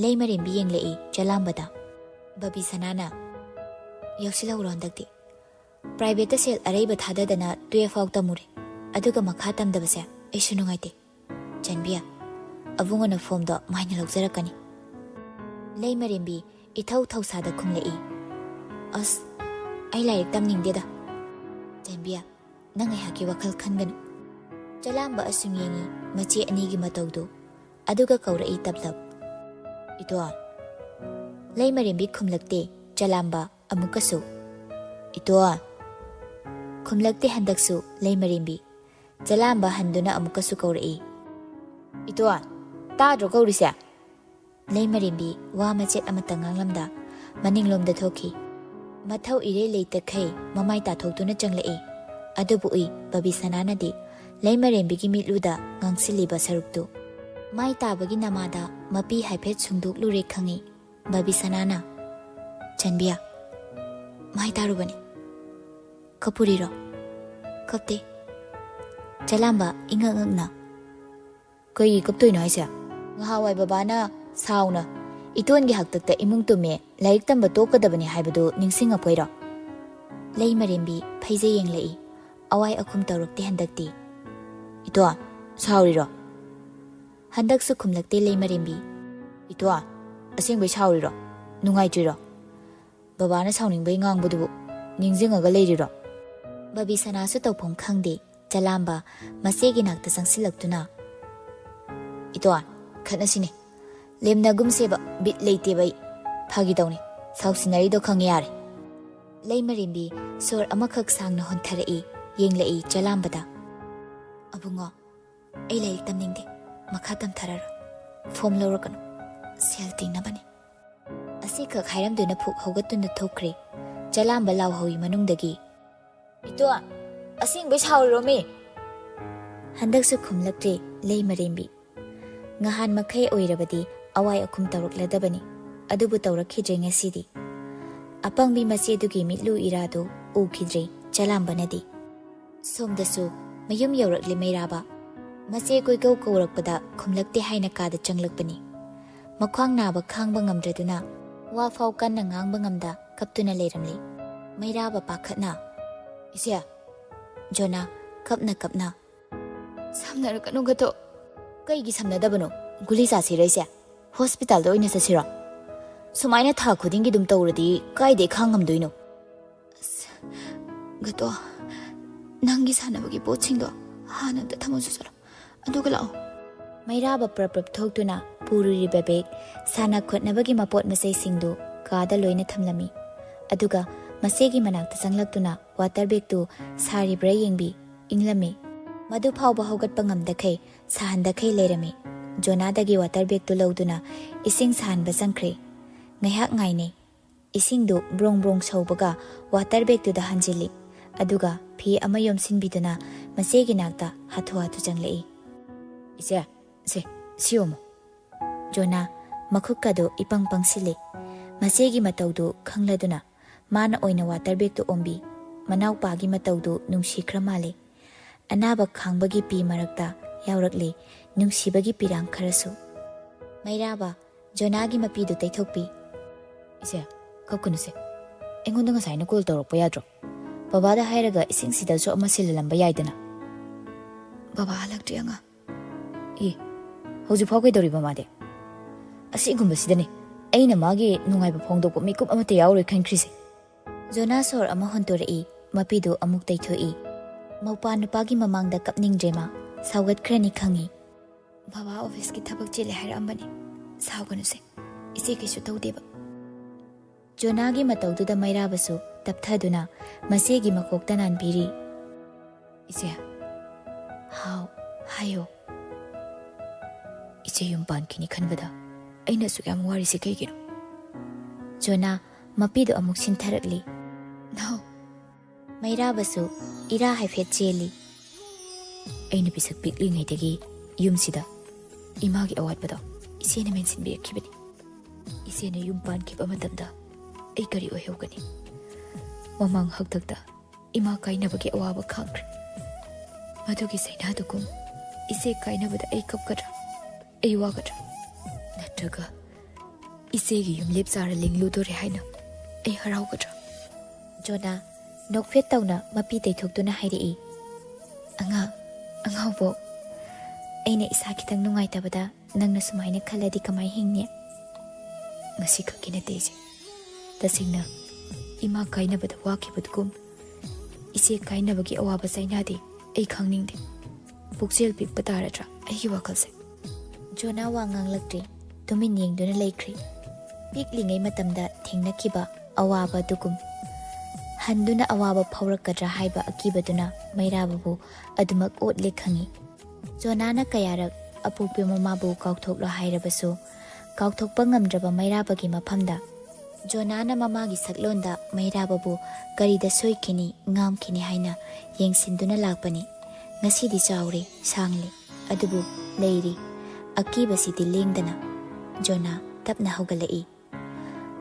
ꯂꯩꯃꯔꯦꯝꯕꯤ ꯌꯦꯡꯂꯛꯏ ꯆꯂꯥꯝꯕꯗ꯫ ꯕꯕꯤꯁꯅꯥꯅ, "ꯌꯥꯎꯁꯤꯜꯍꯧꯔꯣ ꯍꯟꯗꯛꯇꯤ꯫ ꯄ꯭ꯔꯥꯏꯚꯦꯠꯇ ꯁꯦꯜ ꯑꯔꯩꯕ ꯊꯥꯗꯗꯅ ꯇꯨꯌꯦꯜꯐ ꯐꯥꯎ ꯇꯝꯃꯨꯔꯦ, ꯑꯗꯨꯒ ꯃꯈꯥ ꯇꯝꯗꯕꯁꯦ ꯑꯩꯁꯨ ꯅꯨꯡꯉꯥꯏꯇꯦ꯫ ꯆꯟꯕꯤꯌꯥ, ꯑꯕꯨꯡꯉꯣꯅ ꯐꯣꯝꯗꯣ ꯃꯥꯏꯅ ꯂꯧꯖꯔꯛꯀꯅꯤ꯫" ꯂꯩꯃꯔꯦꯝꯕꯤ ꯏꯊꯧ ꯊꯧꯁꯥꯗ ꯈꯨꯝꯂꯛꯏ, "ꯑꯁ, ꯑꯩ ꯂꯥꯏꯔꯤꯛ ꯇꯝꯅꯤꯡꯗꯦꯗ꯫" "ꯆꯟꯕꯤꯌꯥ, ꯅꯪ ꯑꯩꯍꯥꯛꯀꯤ ꯋꯥꯈꯜ ꯈꯟꯒꯅꯨ꯫" ꯆꯂꯥꯝꯕ ꯑꯁꯨꯝ ꯌꯦꯡꯉꯤ ꯃꯆꯦ ꯑꯅꯤꯒꯤ ꯃꯇꯧꯗꯨ, ꯑꯗꯨꯒ ꯀꯧꯔꯛꯏ ꯇꯞꯂꯞ, "ꯏꯇꯣꯟ꯫" ꯂꯩꯃꯔꯦꯝꯕꯤ ꯈꯨꯝꯂꯛꯇꯦ꯫ ꯆꯂꯥꯝꯕ ꯑꯃꯨꯛꯀꯁꯨ, "ꯏꯇꯣꯟ꯫" ꯈꯨꯝꯂꯛꯇꯦ ꯍꯟꯗꯛꯁꯨ ꯂꯩꯃꯔꯦꯝꯕꯤ꯫ ꯆꯂꯥꯝꯕ ꯍꯟꯗꯨꯅ ꯑꯃꯨꯛꯀꯁꯨ ꯀꯧꯔꯛꯏ, "ꯏꯇꯣꯟ, ꯇꯥꯗ꯭ꯔꯣ ꯀꯧꯔꯤꯁꯦ?" ꯂꯩꯃꯔꯦꯝꯕꯤ ꯋꯥ ꯃꯆꯦꯠ ꯑꯃꯠꯇ ꯉꯥꯡꯂꯝꯗ ꯃꯅꯤꯡꯂꯣꯝꯗ ꯊꯣꯛꯈꯤ꯫ ꯃꯊꯧ ꯏꯔꯩ ꯂꯩꯇꯈꯩ ꯃꯃꯥꯏ ꯇꯥꯊꯣꯛꯇꯨꯅ ꯆꯪꯂꯛꯏ꯫ ꯑꯗꯨꯕꯨ ꯎꯏ ꯕꯕꯤꯁꯅꯥꯅꯗꯤ ꯂꯩꯃꯔꯦꯝꯕꯤꯒꯤ ꯃꯤꯠꯂꯨꯗ ꯉꯥꯡꯁꯤꯜꯂꯤꯕ ꯁꯔꯨꯛꯇꯨ꯫ ꯃꯥꯏ ꯇꯥꯕꯒꯤ ꯅꯃꯥꯗ ꯃꯄꯤ ꯍꯥꯏꯐꯦꯠ ꯁꯨꯡꯗꯣꯛꯂꯨꯔꯦ ꯈꯪꯏ꯫ ꯕꯕꯤꯁꯅꯥꯅ, "ꯆꯟꯕꯤꯌꯥ, ꯃꯥꯏ ꯇꯥꯔꯨꯕꯅꯤ꯫ ꯀꯞꯄꯨꯔꯤꯔꯣ?" "ꯀꯞꯇꯦ꯫" ꯆꯂꯥꯝꯕ ꯏꯉꯛ ꯉꯛꯅ, "ꯀꯩꯒꯤ ꯀꯞꯇꯣꯏꯅꯣ ꯍꯥꯏꯁꯦ? ꯉꯍꯥꯟꯋꯥꯏ ꯕꯕꯥꯅ ꯁꯥꯎꯅ ꯏꯇꯣꯟꯒꯤ ꯍꯥꯛꯇꯛꯇ ꯏꯃꯨꯡ ꯇꯨꯝꯃꯦ, ꯂꯥꯏꯔꯤꯛ ꯇꯝꯕ ꯇꯣꯛꯀꯗꯕꯅꯤ ꯍꯥꯏꯕꯗꯨ ꯅꯤꯡꯁꯤꯡꯉꯛꯄꯩꯔꯣ?" ꯂꯩꯃꯔꯦꯝꯕꯤ ꯐꯩꯖꯩ ꯌꯦꯡꯂꯛꯏ꯫ ꯑꯋꯥꯏ ꯑꯈꯨꯝ ꯇꯧꯔꯛꯇꯦ ꯍꯟꯗꯛꯇꯤ꯫ "ꯏꯇꯣꯟ, ꯁꯥꯎꯔꯤꯔꯣ?" ꯍꯟꯗꯛꯁꯨ ꯈꯨꯝꯂꯛꯇꯦ ꯂꯩꯃꯔꯦꯝꯕꯤ꯫ "ꯏꯇꯣꯟ, ꯑꯁꯦꯡꯕꯩ ꯁꯥꯎꯔꯤꯔꯣ? ꯅꯨꯡꯉꯥꯏꯇ꯭ꯔꯤꯔꯣ? ꯕꯕꯥꯅ ꯁꯥꯎꯅꯤꯡꯕꯩ ꯉꯥꯡꯕꯗꯨꯕꯨ ꯅꯤꯡꯁꯤꯡꯉꯒ ꯂꯩꯔꯤꯔꯣ?" ꯕꯕꯤꯁꯅꯥꯁꯨ ꯇꯧꯐꯝ ꯈꯪꯗꯦ꯫ ꯆꯂꯥꯝꯕ ꯃꯆꯦꯒꯤ ꯅꯥꯛꯇ ꯆꯪꯁꯤꯜꯂꯛꯇꯨꯅ, "ꯏꯇꯣꯟ, ꯈꯠꯅꯁꯤꯅꯦ꯫ ꯂꯦꯝꯅꯒꯨꯝꯁꯦꯕ, ꯕꯤꯠ ꯂꯩꯇꯦꯕ ꯑꯩ꯫ ꯐꯥꯒꯤ ꯇꯧꯅꯤ꯫ ꯁꯥꯎꯁꯤꯟꯅꯔꯤꯗꯣ ꯈꯪꯉꯦ ꯌꯥꯔꯦ꯫" ꯂꯩꯃꯔꯦꯝꯕꯤ ꯁꯣꯔ ꯑꯃꯈꯛ ꯁꯥꯡꯅ ꯍꯣꯟꯊꯔꯛꯏ, ꯌꯦꯡꯂꯛꯏ ꯆꯂꯥꯝꯕꯗ꯫ "ꯑꯕꯨꯡꯉꯣ, ꯑꯩ ꯂꯥꯏꯔꯤꯛ ꯇꯝꯅꯤꯡꯗꯦ꯫ ꯃꯈꯥ ꯇꯝꯊꯔꯔꯣꯏ꯫ ꯐꯣꯝ ꯂꯧꯔꯛꯀꯅꯨ꯫ ꯁꯦꯜ ꯇꯤꯡꯅꯕꯅꯤ꯫" ꯑꯁꯤꯈꯛ ꯍꯥꯏꯔꯝꯗꯨꯅ ꯐꯨꯛ ꯍꯧꯒꯠꯇꯨꯅ ꯊꯣꯛꯈ꯭ꯔꯦ꯫ ꯆꯂꯥꯝꯕ ꯂꯥꯎꯍꯧꯏ ꯃꯅꯨꯡꯗꯒꯤ, "ꯏꯇꯣꯟ, ꯑꯁꯦꯡꯕꯩ ꯁꯥꯎꯔꯤꯔꯣꯃꯤ? ꯍꯟꯗꯛꯁꯨ ꯈꯨꯝꯂꯛꯇ꯭ꯔꯦ ꯂꯩꯃꯔꯦꯝꯕꯤ꯫ ꯉꯍꯥꯟ ꯃꯈꯩ ꯑꯣꯏꯔꯕꯗꯤ ꯑꯋꯥꯏ ꯑꯈꯨꯝ ꯇꯧꯔꯛꯂꯗꯕꯅꯤ, ꯑꯗꯨꯕꯨ ꯇꯧꯔꯛꯈꯤꯗ꯭ꯔꯦ ꯉꯁꯤꯗꯤ꯫ ꯑꯄꯪꯕꯤ ꯃꯆꯦꯗꯨꯒꯤ ꯃꯤꯠꯂꯨ ꯏꯔꯥꯗꯨ ꯎꯈꯤꯗ꯭ꯔꯦ ꯆꯂꯥꯝꯕꯅꯗꯤ꯫ ꯁꯣꯝꯗꯁꯨ ꯃꯌꯨꯝ ꯌꯧꯔꯛꯂꯦ ꯃꯩꯔꯥꯕ꯫ ꯃꯆꯦ ꯀꯣꯏꯀꯧ ꯀꯧꯔꯛꯄꯗ ꯈꯨꯝꯂꯛꯇꯦ ꯍꯥꯏꯅ ꯀꯥꯗ ꯆꯪꯂꯛꯄꯅꯤ꯫ ꯃꯈ꯭ꯋꯥꯡ ꯅꯥꯕ ꯈꯥꯡꯕ ꯉꯝꯗ꯭ꯔꯗꯨꯅ ꯋꯥ ꯐꯥꯎ ꯀꯟꯅ ꯉꯥꯡꯕ ꯉꯝꯗ ꯀꯞꯇꯨꯅ ꯂꯩꯔꯝꯂꯤ꯫ ꯃꯩꯔꯥꯕ ꯄꯥꯈꯠꯅ, "ꯏꯆꯦ!" ꯖꯣꯅꯥ ꯀꯞꯅ ꯀꯞꯅ, "ꯁꯝꯅꯔꯛꯀꯅꯨ ꯒꯇꯣ꯫" "ꯀꯩꯒꯤ ꯁꯝꯅꯗꯕꯅꯣ? ꯒꯨꯂꯤ ꯆꯥꯁꯤꯔ ꯏꯆꯦ? ꯍꯣꯁꯄꯤꯇꯥꯜꯗ ꯑꯣꯏꯅ ꯆꯠꯁꯤꯔꯣ? ꯁꯨꯃꯥꯏꯅ ꯊꯥ ꯈꯨꯗꯤꯡꯒꯤ ꯑꯗꯨꯝ ꯇꯧꯔꯗꯤ ꯀꯥꯏꯗꯩ ꯈꯥꯡ ꯉꯝꯗꯣꯏꯅꯣ?" "ꯑꯁ, ꯒꯇꯣ, ꯅꯪꯒꯤ ꯁꯥꯟꯅꯕꯒꯤ ꯄꯣꯠꯁꯤꯡꯗꯣ ꯍꯥꯟꯅ ꯑꯝꯇ ꯊꯝꯃꯨꯁꯨ ꯆꯠꯂꯣ꯫ ꯑꯗꯨꯒ ꯂꯥꯛꯑꯣ꯫" ꯃꯩꯔꯥꯕ ꯄ꯭ꯔꯞ ꯄ꯭ꯔꯞ ꯊꯣꯛꯇꯨꯅ ꯄꯨꯔꯨꯔꯤꯕ ꯕꯦꯒ, ꯁꯥꯟꯅ ꯈꯣꯠꯅꯕꯒꯤ ꯃꯄꯣꯠ ꯃꯆꯩꯁꯤꯡꯗꯨ ꯀꯥꯗ ꯂꯣꯏꯅ ꯊꯝꯂꯝꯃꯤ꯫ ꯑꯗꯨꯒ ꯃꯆꯦꯒꯤ ꯃꯅꯥꯛꯇ ꯆꯪꯂꯛꯇꯨꯅ ꯋꯥꯇꯔ ꯕꯦꯒꯇꯨ ꯁꯥꯔꯤꯕ꯭ꯔꯥ ꯌꯦꯡꯕꯤ, ꯏꯪꯂꯝꯃꯤ꯫ ꯃꯗꯨ ꯐꯥꯎꯕ ꯍꯧꯒꯠꯄ ꯉꯝꯗꯈꯩ, ꯁꯥꯍꯟꯗꯈꯩ ꯂꯩꯔꯝꯃꯤ꯫ ꯖꯣꯅꯥꯗꯒꯤ ꯋꯥꯇꯔ ꯕꯦꯒꯇꯨ ꯂꯧꯗꯨꯅ ꯏꯁꯤꯡ ꯁꯥꯍꯟꯕ ꯆꯪꯈ꯭ꯔꯦ꯫ ꯉꯥꯏꯍꯥꯛ ꯉꯥꯏꯅꯩ꯫ ꯏꯁꯤꯡꯗꯨ ꯕ꯭ꯔꯣꯡ ꯕ꯭ꯔꯣꯡ ꯁꯧꯕꯒ ꯋꯥꯇꯔ ꯕꯦꯒꯇꯨꯗ ꯍꯟꯖꯤꯜꯂꯤ꯫ ꯑꯗꯨꯒ ꯐꯤ ꯑꯃ ꯌꯣꯝꯁꯤꯟꯕꯤꯗꯨꯅ ꯃꯆꯦꯒꯤ ꯅꯥꯛꯇ ꯍꯥꯊꯨ ꯍꯥꯊꯨ ꯆꯪꯂꯛꯏ꯫ "ꯏꯆꯦ, ꯁꯦ, ꯁꯤ ꯌꯣꯝꯃꯨ꯫" ꯖꯣꯅꯥ ꯃꯈꯨꯠꯀꯗꯨ ꯏꯄꯪ ꯄꯪꯁꯤꯜꯂꯤ꯫ ꯃꯆꯦꯒꯤ ꯃꯇꯧꯗꯨ ꯈꯪꯂꯗꯨꯅ ꯃꯥꯅ ꯑꯣꯏꯅ ꯋꯥꯇꯔ ꯕꯦꯒꯇꯨ ꯑꯣꯝꯕꯤ꯫ ꯃꯅꯥꯎꯄꯥꯒꯤ ꯃꯇꯧꯗꯨ ꯅꯨꯡꯁꯤꯈ꯭ꯔ ꯃꯥꯜꯂꯤ꯫ ꯑꯅꯥꯕ ꯈꯥꯡꯕꯒꯤ ꯄꯤ ꯃꯔꯛꯇ ꯌꯥꯎꯔꯛꯂꯤ ꯅꯨꯡꯁꯤꯕꯒꯤ ꯄꯤꯔꯥꯡ ꯈꯔꯁꯨ꯫ ꯃꯩꯔꯥꯕ ꯖꯣꯅꯥꯒꯤ ꯃꯄꯤꯗꯨ ꯇꯩꯊꯣꯛꯄꯤ꯫ "ꯏꯆꯦ, ꯀꯞꯀꯅꯨꯁꯦ꯫ ꯑꯩꯉꯣꯟꯗ ꯉꯁꯥꯏꯅ ꯀꯣꯜ ꯇꯧꯔꯛꯄ ꯌꯥꯗ꯭ꯔꯣ? ꯕꯕꯥꯗ ꯍꯥꯏꯔꯒ ꯏꯁꯤꯡꯁꯤꯗꯁꯨ ꯑꯃ ꯁꯤꯜꯍꯜꯂꯝꯕ ꯌꯥꯏꯗꯅ꯫" "ꯕꯕꯥ ꯍꯜꯂꯛꯇ꯭ꯔꯤ ꯑꯉꯥꯡ꯫" "ꯑꯦ, ꯍꯧꯖꯤꯛꯐꯥꯎ ꯀꯩꯗꯧꯔꯤꯕ ꯃꯥꯗꯤ? ꯑꯁꯤꯒꯨꯝꯕꯁꯤꯗꯅꯤ ꯑꯩꯅ ꯃꯥꯒꯤ ꯅꯨꯡꯉꯥꯏꯕ ꯐꯣꯡꯗꯣꯛꯄ ꯃꯤꯀꯨꯞ ꯑꯃꯠꯇ ꯌꯥꯎꯔꯣꯏ ꯈꯟꯈ꯭ꯔꯤꯁꯦ꯫" ꯖꯣꯅꯥ ꯁꯣꯔ ꯑꯃ ꯍꯣꯟꯇꯣꯔꯛꯏ, ꯃꯄꯤꯗꯨ ꯑꯃꯨꯛ ꯇꯩꯊꯣꯛꯏ꯫ ꯃꯧꯄꯥ ꯅꯨꯄꯥꯒꯤ ꯃꯃꯥꯡꯗ ꯀꯞꯅꯤꯡꯗ꯭ꯔꯦ ꯃꯥ, ꯁꯥꯎꯒꯠꯈ꯭ꯔꯅꯤ ꯈꯪꯏ꯫ "ꯕꯕꯥ ꯑꯣꯐꯤꯁꯀꯤ ꯊꯕꯛ ꯆꯤꯜꯂꯦ ꯍꯥꯏꯔꯛꯑꯝꯕꯅꯤ, ꯁꯥꯎꯒꯅꯨꯁꯦ, ꯏꯆꯦ ꯀꯩꯁꯨ ꯇꯧꯗꯦꯕ꯫" ꯖꯣꯅꯥꯒꯤ ꯃꯇꯧꯗꯨꯗ ꯃꯩꯔꯥꯕꯁꯨ ꯇꯞꯊꯗꯨꯅ ꯃꯆꯦꯒꯤ ꯃꯀꯣꯛꯇ ꯅꯥꯟꯕꯤꯔꯤ꯫ "ꯏꯆꯦ꯫" "ꯍꯥꯎ, ꯍꯥꯏꯌꯣ꯫" "ꯏꯆꯦ ꯌꯨꯝ ꯄꯥꯟꯈꯤꯅꯤ ꯈꯟꯕꯗ ꯑꯩꯅ ꯑꯁꯨꯛ ꯌꯥꯝ ꯋꯥꯔꯤꯁꯦ ꯀꯩꯒꯤꯅꯣ?" ꯖꯣꯅꯥ ꯃꯄꯤꯗꯨ ꯑꯃꯨꯛ ꯁꯤꯟꯊꯔꯛꯂꯤ꯫ "ꯅꯥꯎ!" ꯃꯩꯔꯥꯕꯁꯨ ꯏꯔꯥ ꯍꯥꯏꯐꯦꯠ ꯆꯦꯜꯂꯤ꯫ ꯑꯩꯅ ꯄꯤꯁꯛ ꯄꯤꯛꯂꯤꯉꯩꯗꯒꯤ ꯌꯨꯝꯁꯤꯗ ꯏꯃꯥꯒꯤ ꯑꯋꯥꯠꯄꯗꯣ ꯏꯆꯦꯅ ꯃꯦꯟꯁꯤꯟꯕꯤꯔꯛꯈꯤꯕꯅꯤ꯫ ꯏꯆꯦꯅ ꯌꯨꯝ ꯄꯥꯟꯈꯤꯕ ꯃꯇꯝꯗ ꯑꯩ ꯀꯔꯤ ꯑꯣꯏꯍꯧꯒꯅꯤ? ꯃꯃꯥꯡ ꯍꯛꯇꯛꯇ ꯏꯃꯥ ꯀꯥꯏꯅꯕꯒꯤ ꯑꯋꯥꯕ ꯈꯥꯡꯈ꯭ꯔꯦ꯫ ꯃꯗꯨꯒꯤ ꯆꯩꯅꯥꯗꯨꯒꯨꯝ ꯏꯆꯦ ꯀꯥꯏꯅꯕꯗ ꯑꯩ ꯀꯞꯀꯗ꯭ꯔꯥ? ꯑꯩ ꯋꯥꯒꯗ꯭ꯔꯥ? ꯅꯠꯇ꯭ꯔꯒ ꯏꯆꯦꯒꯤ ꯌꯨꯝꯂꯦꯞ ꯆꯥꯔ ꯂꯤꯡꯂꯨꯗꯣꯔꯦ ꯍꯥꯏꯅ ꯑꯩ ꯍꯔꯥꯎꯒꯗ꯭ꯔꯥ? ꯖꯣꯅꯥ ꯅꯣꯛꯐꯦꯠ ꯇꯧꯅ ꯃꯄꯤ ꯇꯩꯊꯣꯛꯇꯨꯅ ꯍꯥꯏꯔꯛꯏ, "ꯑꯉꯥꯡ, ꯑꯉꯥꯡꯕꯣ, ꯑꯩꯅ ꯏꯁꯥ ꯈꯤꯇꯪ ꯅꯨꯡꯉꯥꯏꯇꯕꯗ ꯅꯪꯅ ꯁꯨꯃꯥꯏꯅ ꯈꯜꯂꯗꯤ ꯀꯃꯥꯏ ꯍꯤꯡꯅꯤ?" ꯉꯁꯤ ꯈꯛꯀꯤ ꯅꯠꯇꯦ ꯏꯆꯦ꯫ ꯇꯁꯦꯡꯅ ꯏꯃꯥ ꯀꯥꯏꯅꯕꯗ ꯋꯥꯈꯤꯕꯗꯨꯒꯨꯝ ꯏꯆꯦ ꯀꯥꯏꯅꯕꯒꯤ ꯑꯋꯥꯕ ꯆꯩꯅꯥꯗꯤ ꯑꯩ ꯈꯪꯅꯤꯡꯗꯦ꯫ ꯄꯨꯛꯆꯦꯜ ꯄꯤꯛꯄ ꯇꯥꯔꯗ꯭ꯔꯥ ꯑꯩꯒꯤ ꯋꯥꯈꯜꯁꯦ? ꯖꯣꯅꯥ ꯋꯥ ꯉꯥꯡꯂꯛꯇ꯭ꯔꯦ꯫ ꯇꯨꯃꯤꯟ ꯌꯦꯡꯗꯨꯅ ꯂꯩꯈ꯭ꯔꯦ꯫ ꯄꯤꯛꯂꯤꯉꯩ ꯃꯇꯝꯗ ꯊꯦꯡꯅꯈꯤꯕ ꯑꯋꯥꯕ ꯑꯗꯨꯒꯨꯝ ꯍꯟꯗꯨꯅ ꯑꯋꯥꯕ ꯐꯥꯎꯔꯛꯀꯗ꯭ꯔꯥ ꯍꯥꯏꯕ ꯑꯀꯤꯕꯗꯨꯅ ꯃꯩꯔꯥꯕꯕꯨ ꯑꯗꯨꯃꯛ ꯑꯣꯠꯂꯦ ꯈꯪꯏ꯫ ꯖꯣꯅꯥꯅ ꯀꯌꯥꯔꯛ ꯑꯄꯣꯛꯄ ꯃꯃꯥꯕꯨ ꯀꯥꯎꯊꯣꯛꯂꯣ ꯍꯥꯏꯔꯕꯁꯨ, ꯀꯥꯎꯊꯣꯛꯄ ꯉꯝꯗ꯭ꯔꯕ ꯃꯩꯔꯥꯕꯒꯤ ꯃꯐꯝꯗ ꯖꯣꯅꯥꯅ ꯃꯃꯥꯒꯤ ꯁꯛꯂꯣꯟꯗ ꯃꯩꯔꯥꯕꯕꯨ ꯀꯔꯤꯗ ꯁꯣꯏꯈꯤꯅꯤ, ꯉꯥꯝꯈꯤꯅꯤ ꯍꯥꯏꯅ ꯌꯦꯡꯁꯤꯟꯗꯨꯅ ꯂꯥꯛꯄꯅꯤ꯫ ꯉꯁꯤꯗꯤ ꯆꯥꯎꯔꯦ, ꯁꯥꯡꯂꯦ, ꯑꯗꯨꯕꯨ ꯂꯩꯔꯤ꯫ ꯑꯀꯤꯕꯁꯤꯗꯤ ꯂꯦꯡꯗꯅ꯫ ꯖꯣꯅꯥ ꯇꯞꯅ ꯍꯧꯒꯠꯂꯛꯏ꯫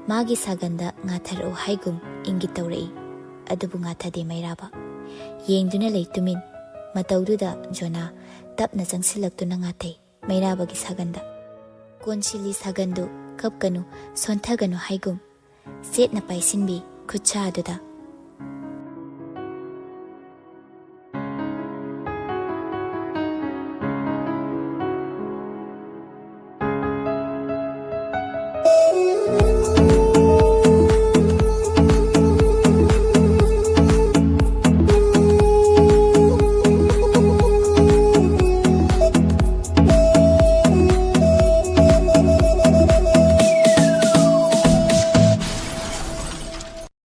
ꯃꯥꯒꯤ ꯁꯥꯒꯟꯗ ꯉꯥꯊꯔꯛꯎ ꯍꯥꯏꯒꯨꯝ ꯏꯪꯒꯤꯠ ꯇꯧꯔꯛꯏ꯫ ꯑꯗꯨꯕꯨ ꯉꯥꯊꯗꯦ ꯃꯩꯔꯥꯕ꯫ ꯌꯦꯡꯗꯨꯅ ꯂꯩ ꯇꯨꯃꯤꯟ꯫ ꯃꯇꯧꯗꯨꯗ ꯖꯣꯅꯥ ꯇꯞꯅ ꯆꯪꯁꯤꯜꯂꯛꯇꯨꯅ ꯉꯥꯊꯩ ꯃꯩꯔꯥꯕꯒꯤ ꯁꯥꯒꯟꯗ꯫ ꯀꯣꯟꯁꯤꯜꯂꯤ ꯁꯥꯒꯟꯗꯨ ꯀꯞꯀꯅꯨ, ꯁꯣꯟꯊꯒꯅꯨ ꯍꯥꯏꯒꯨꯝ ꯆꯦꯠꯅ ꯄꯥꯏꯁꯤꯟꯕꯤ ꯈꯨꯠꯁꯥ ꯑꯗꯨꯗ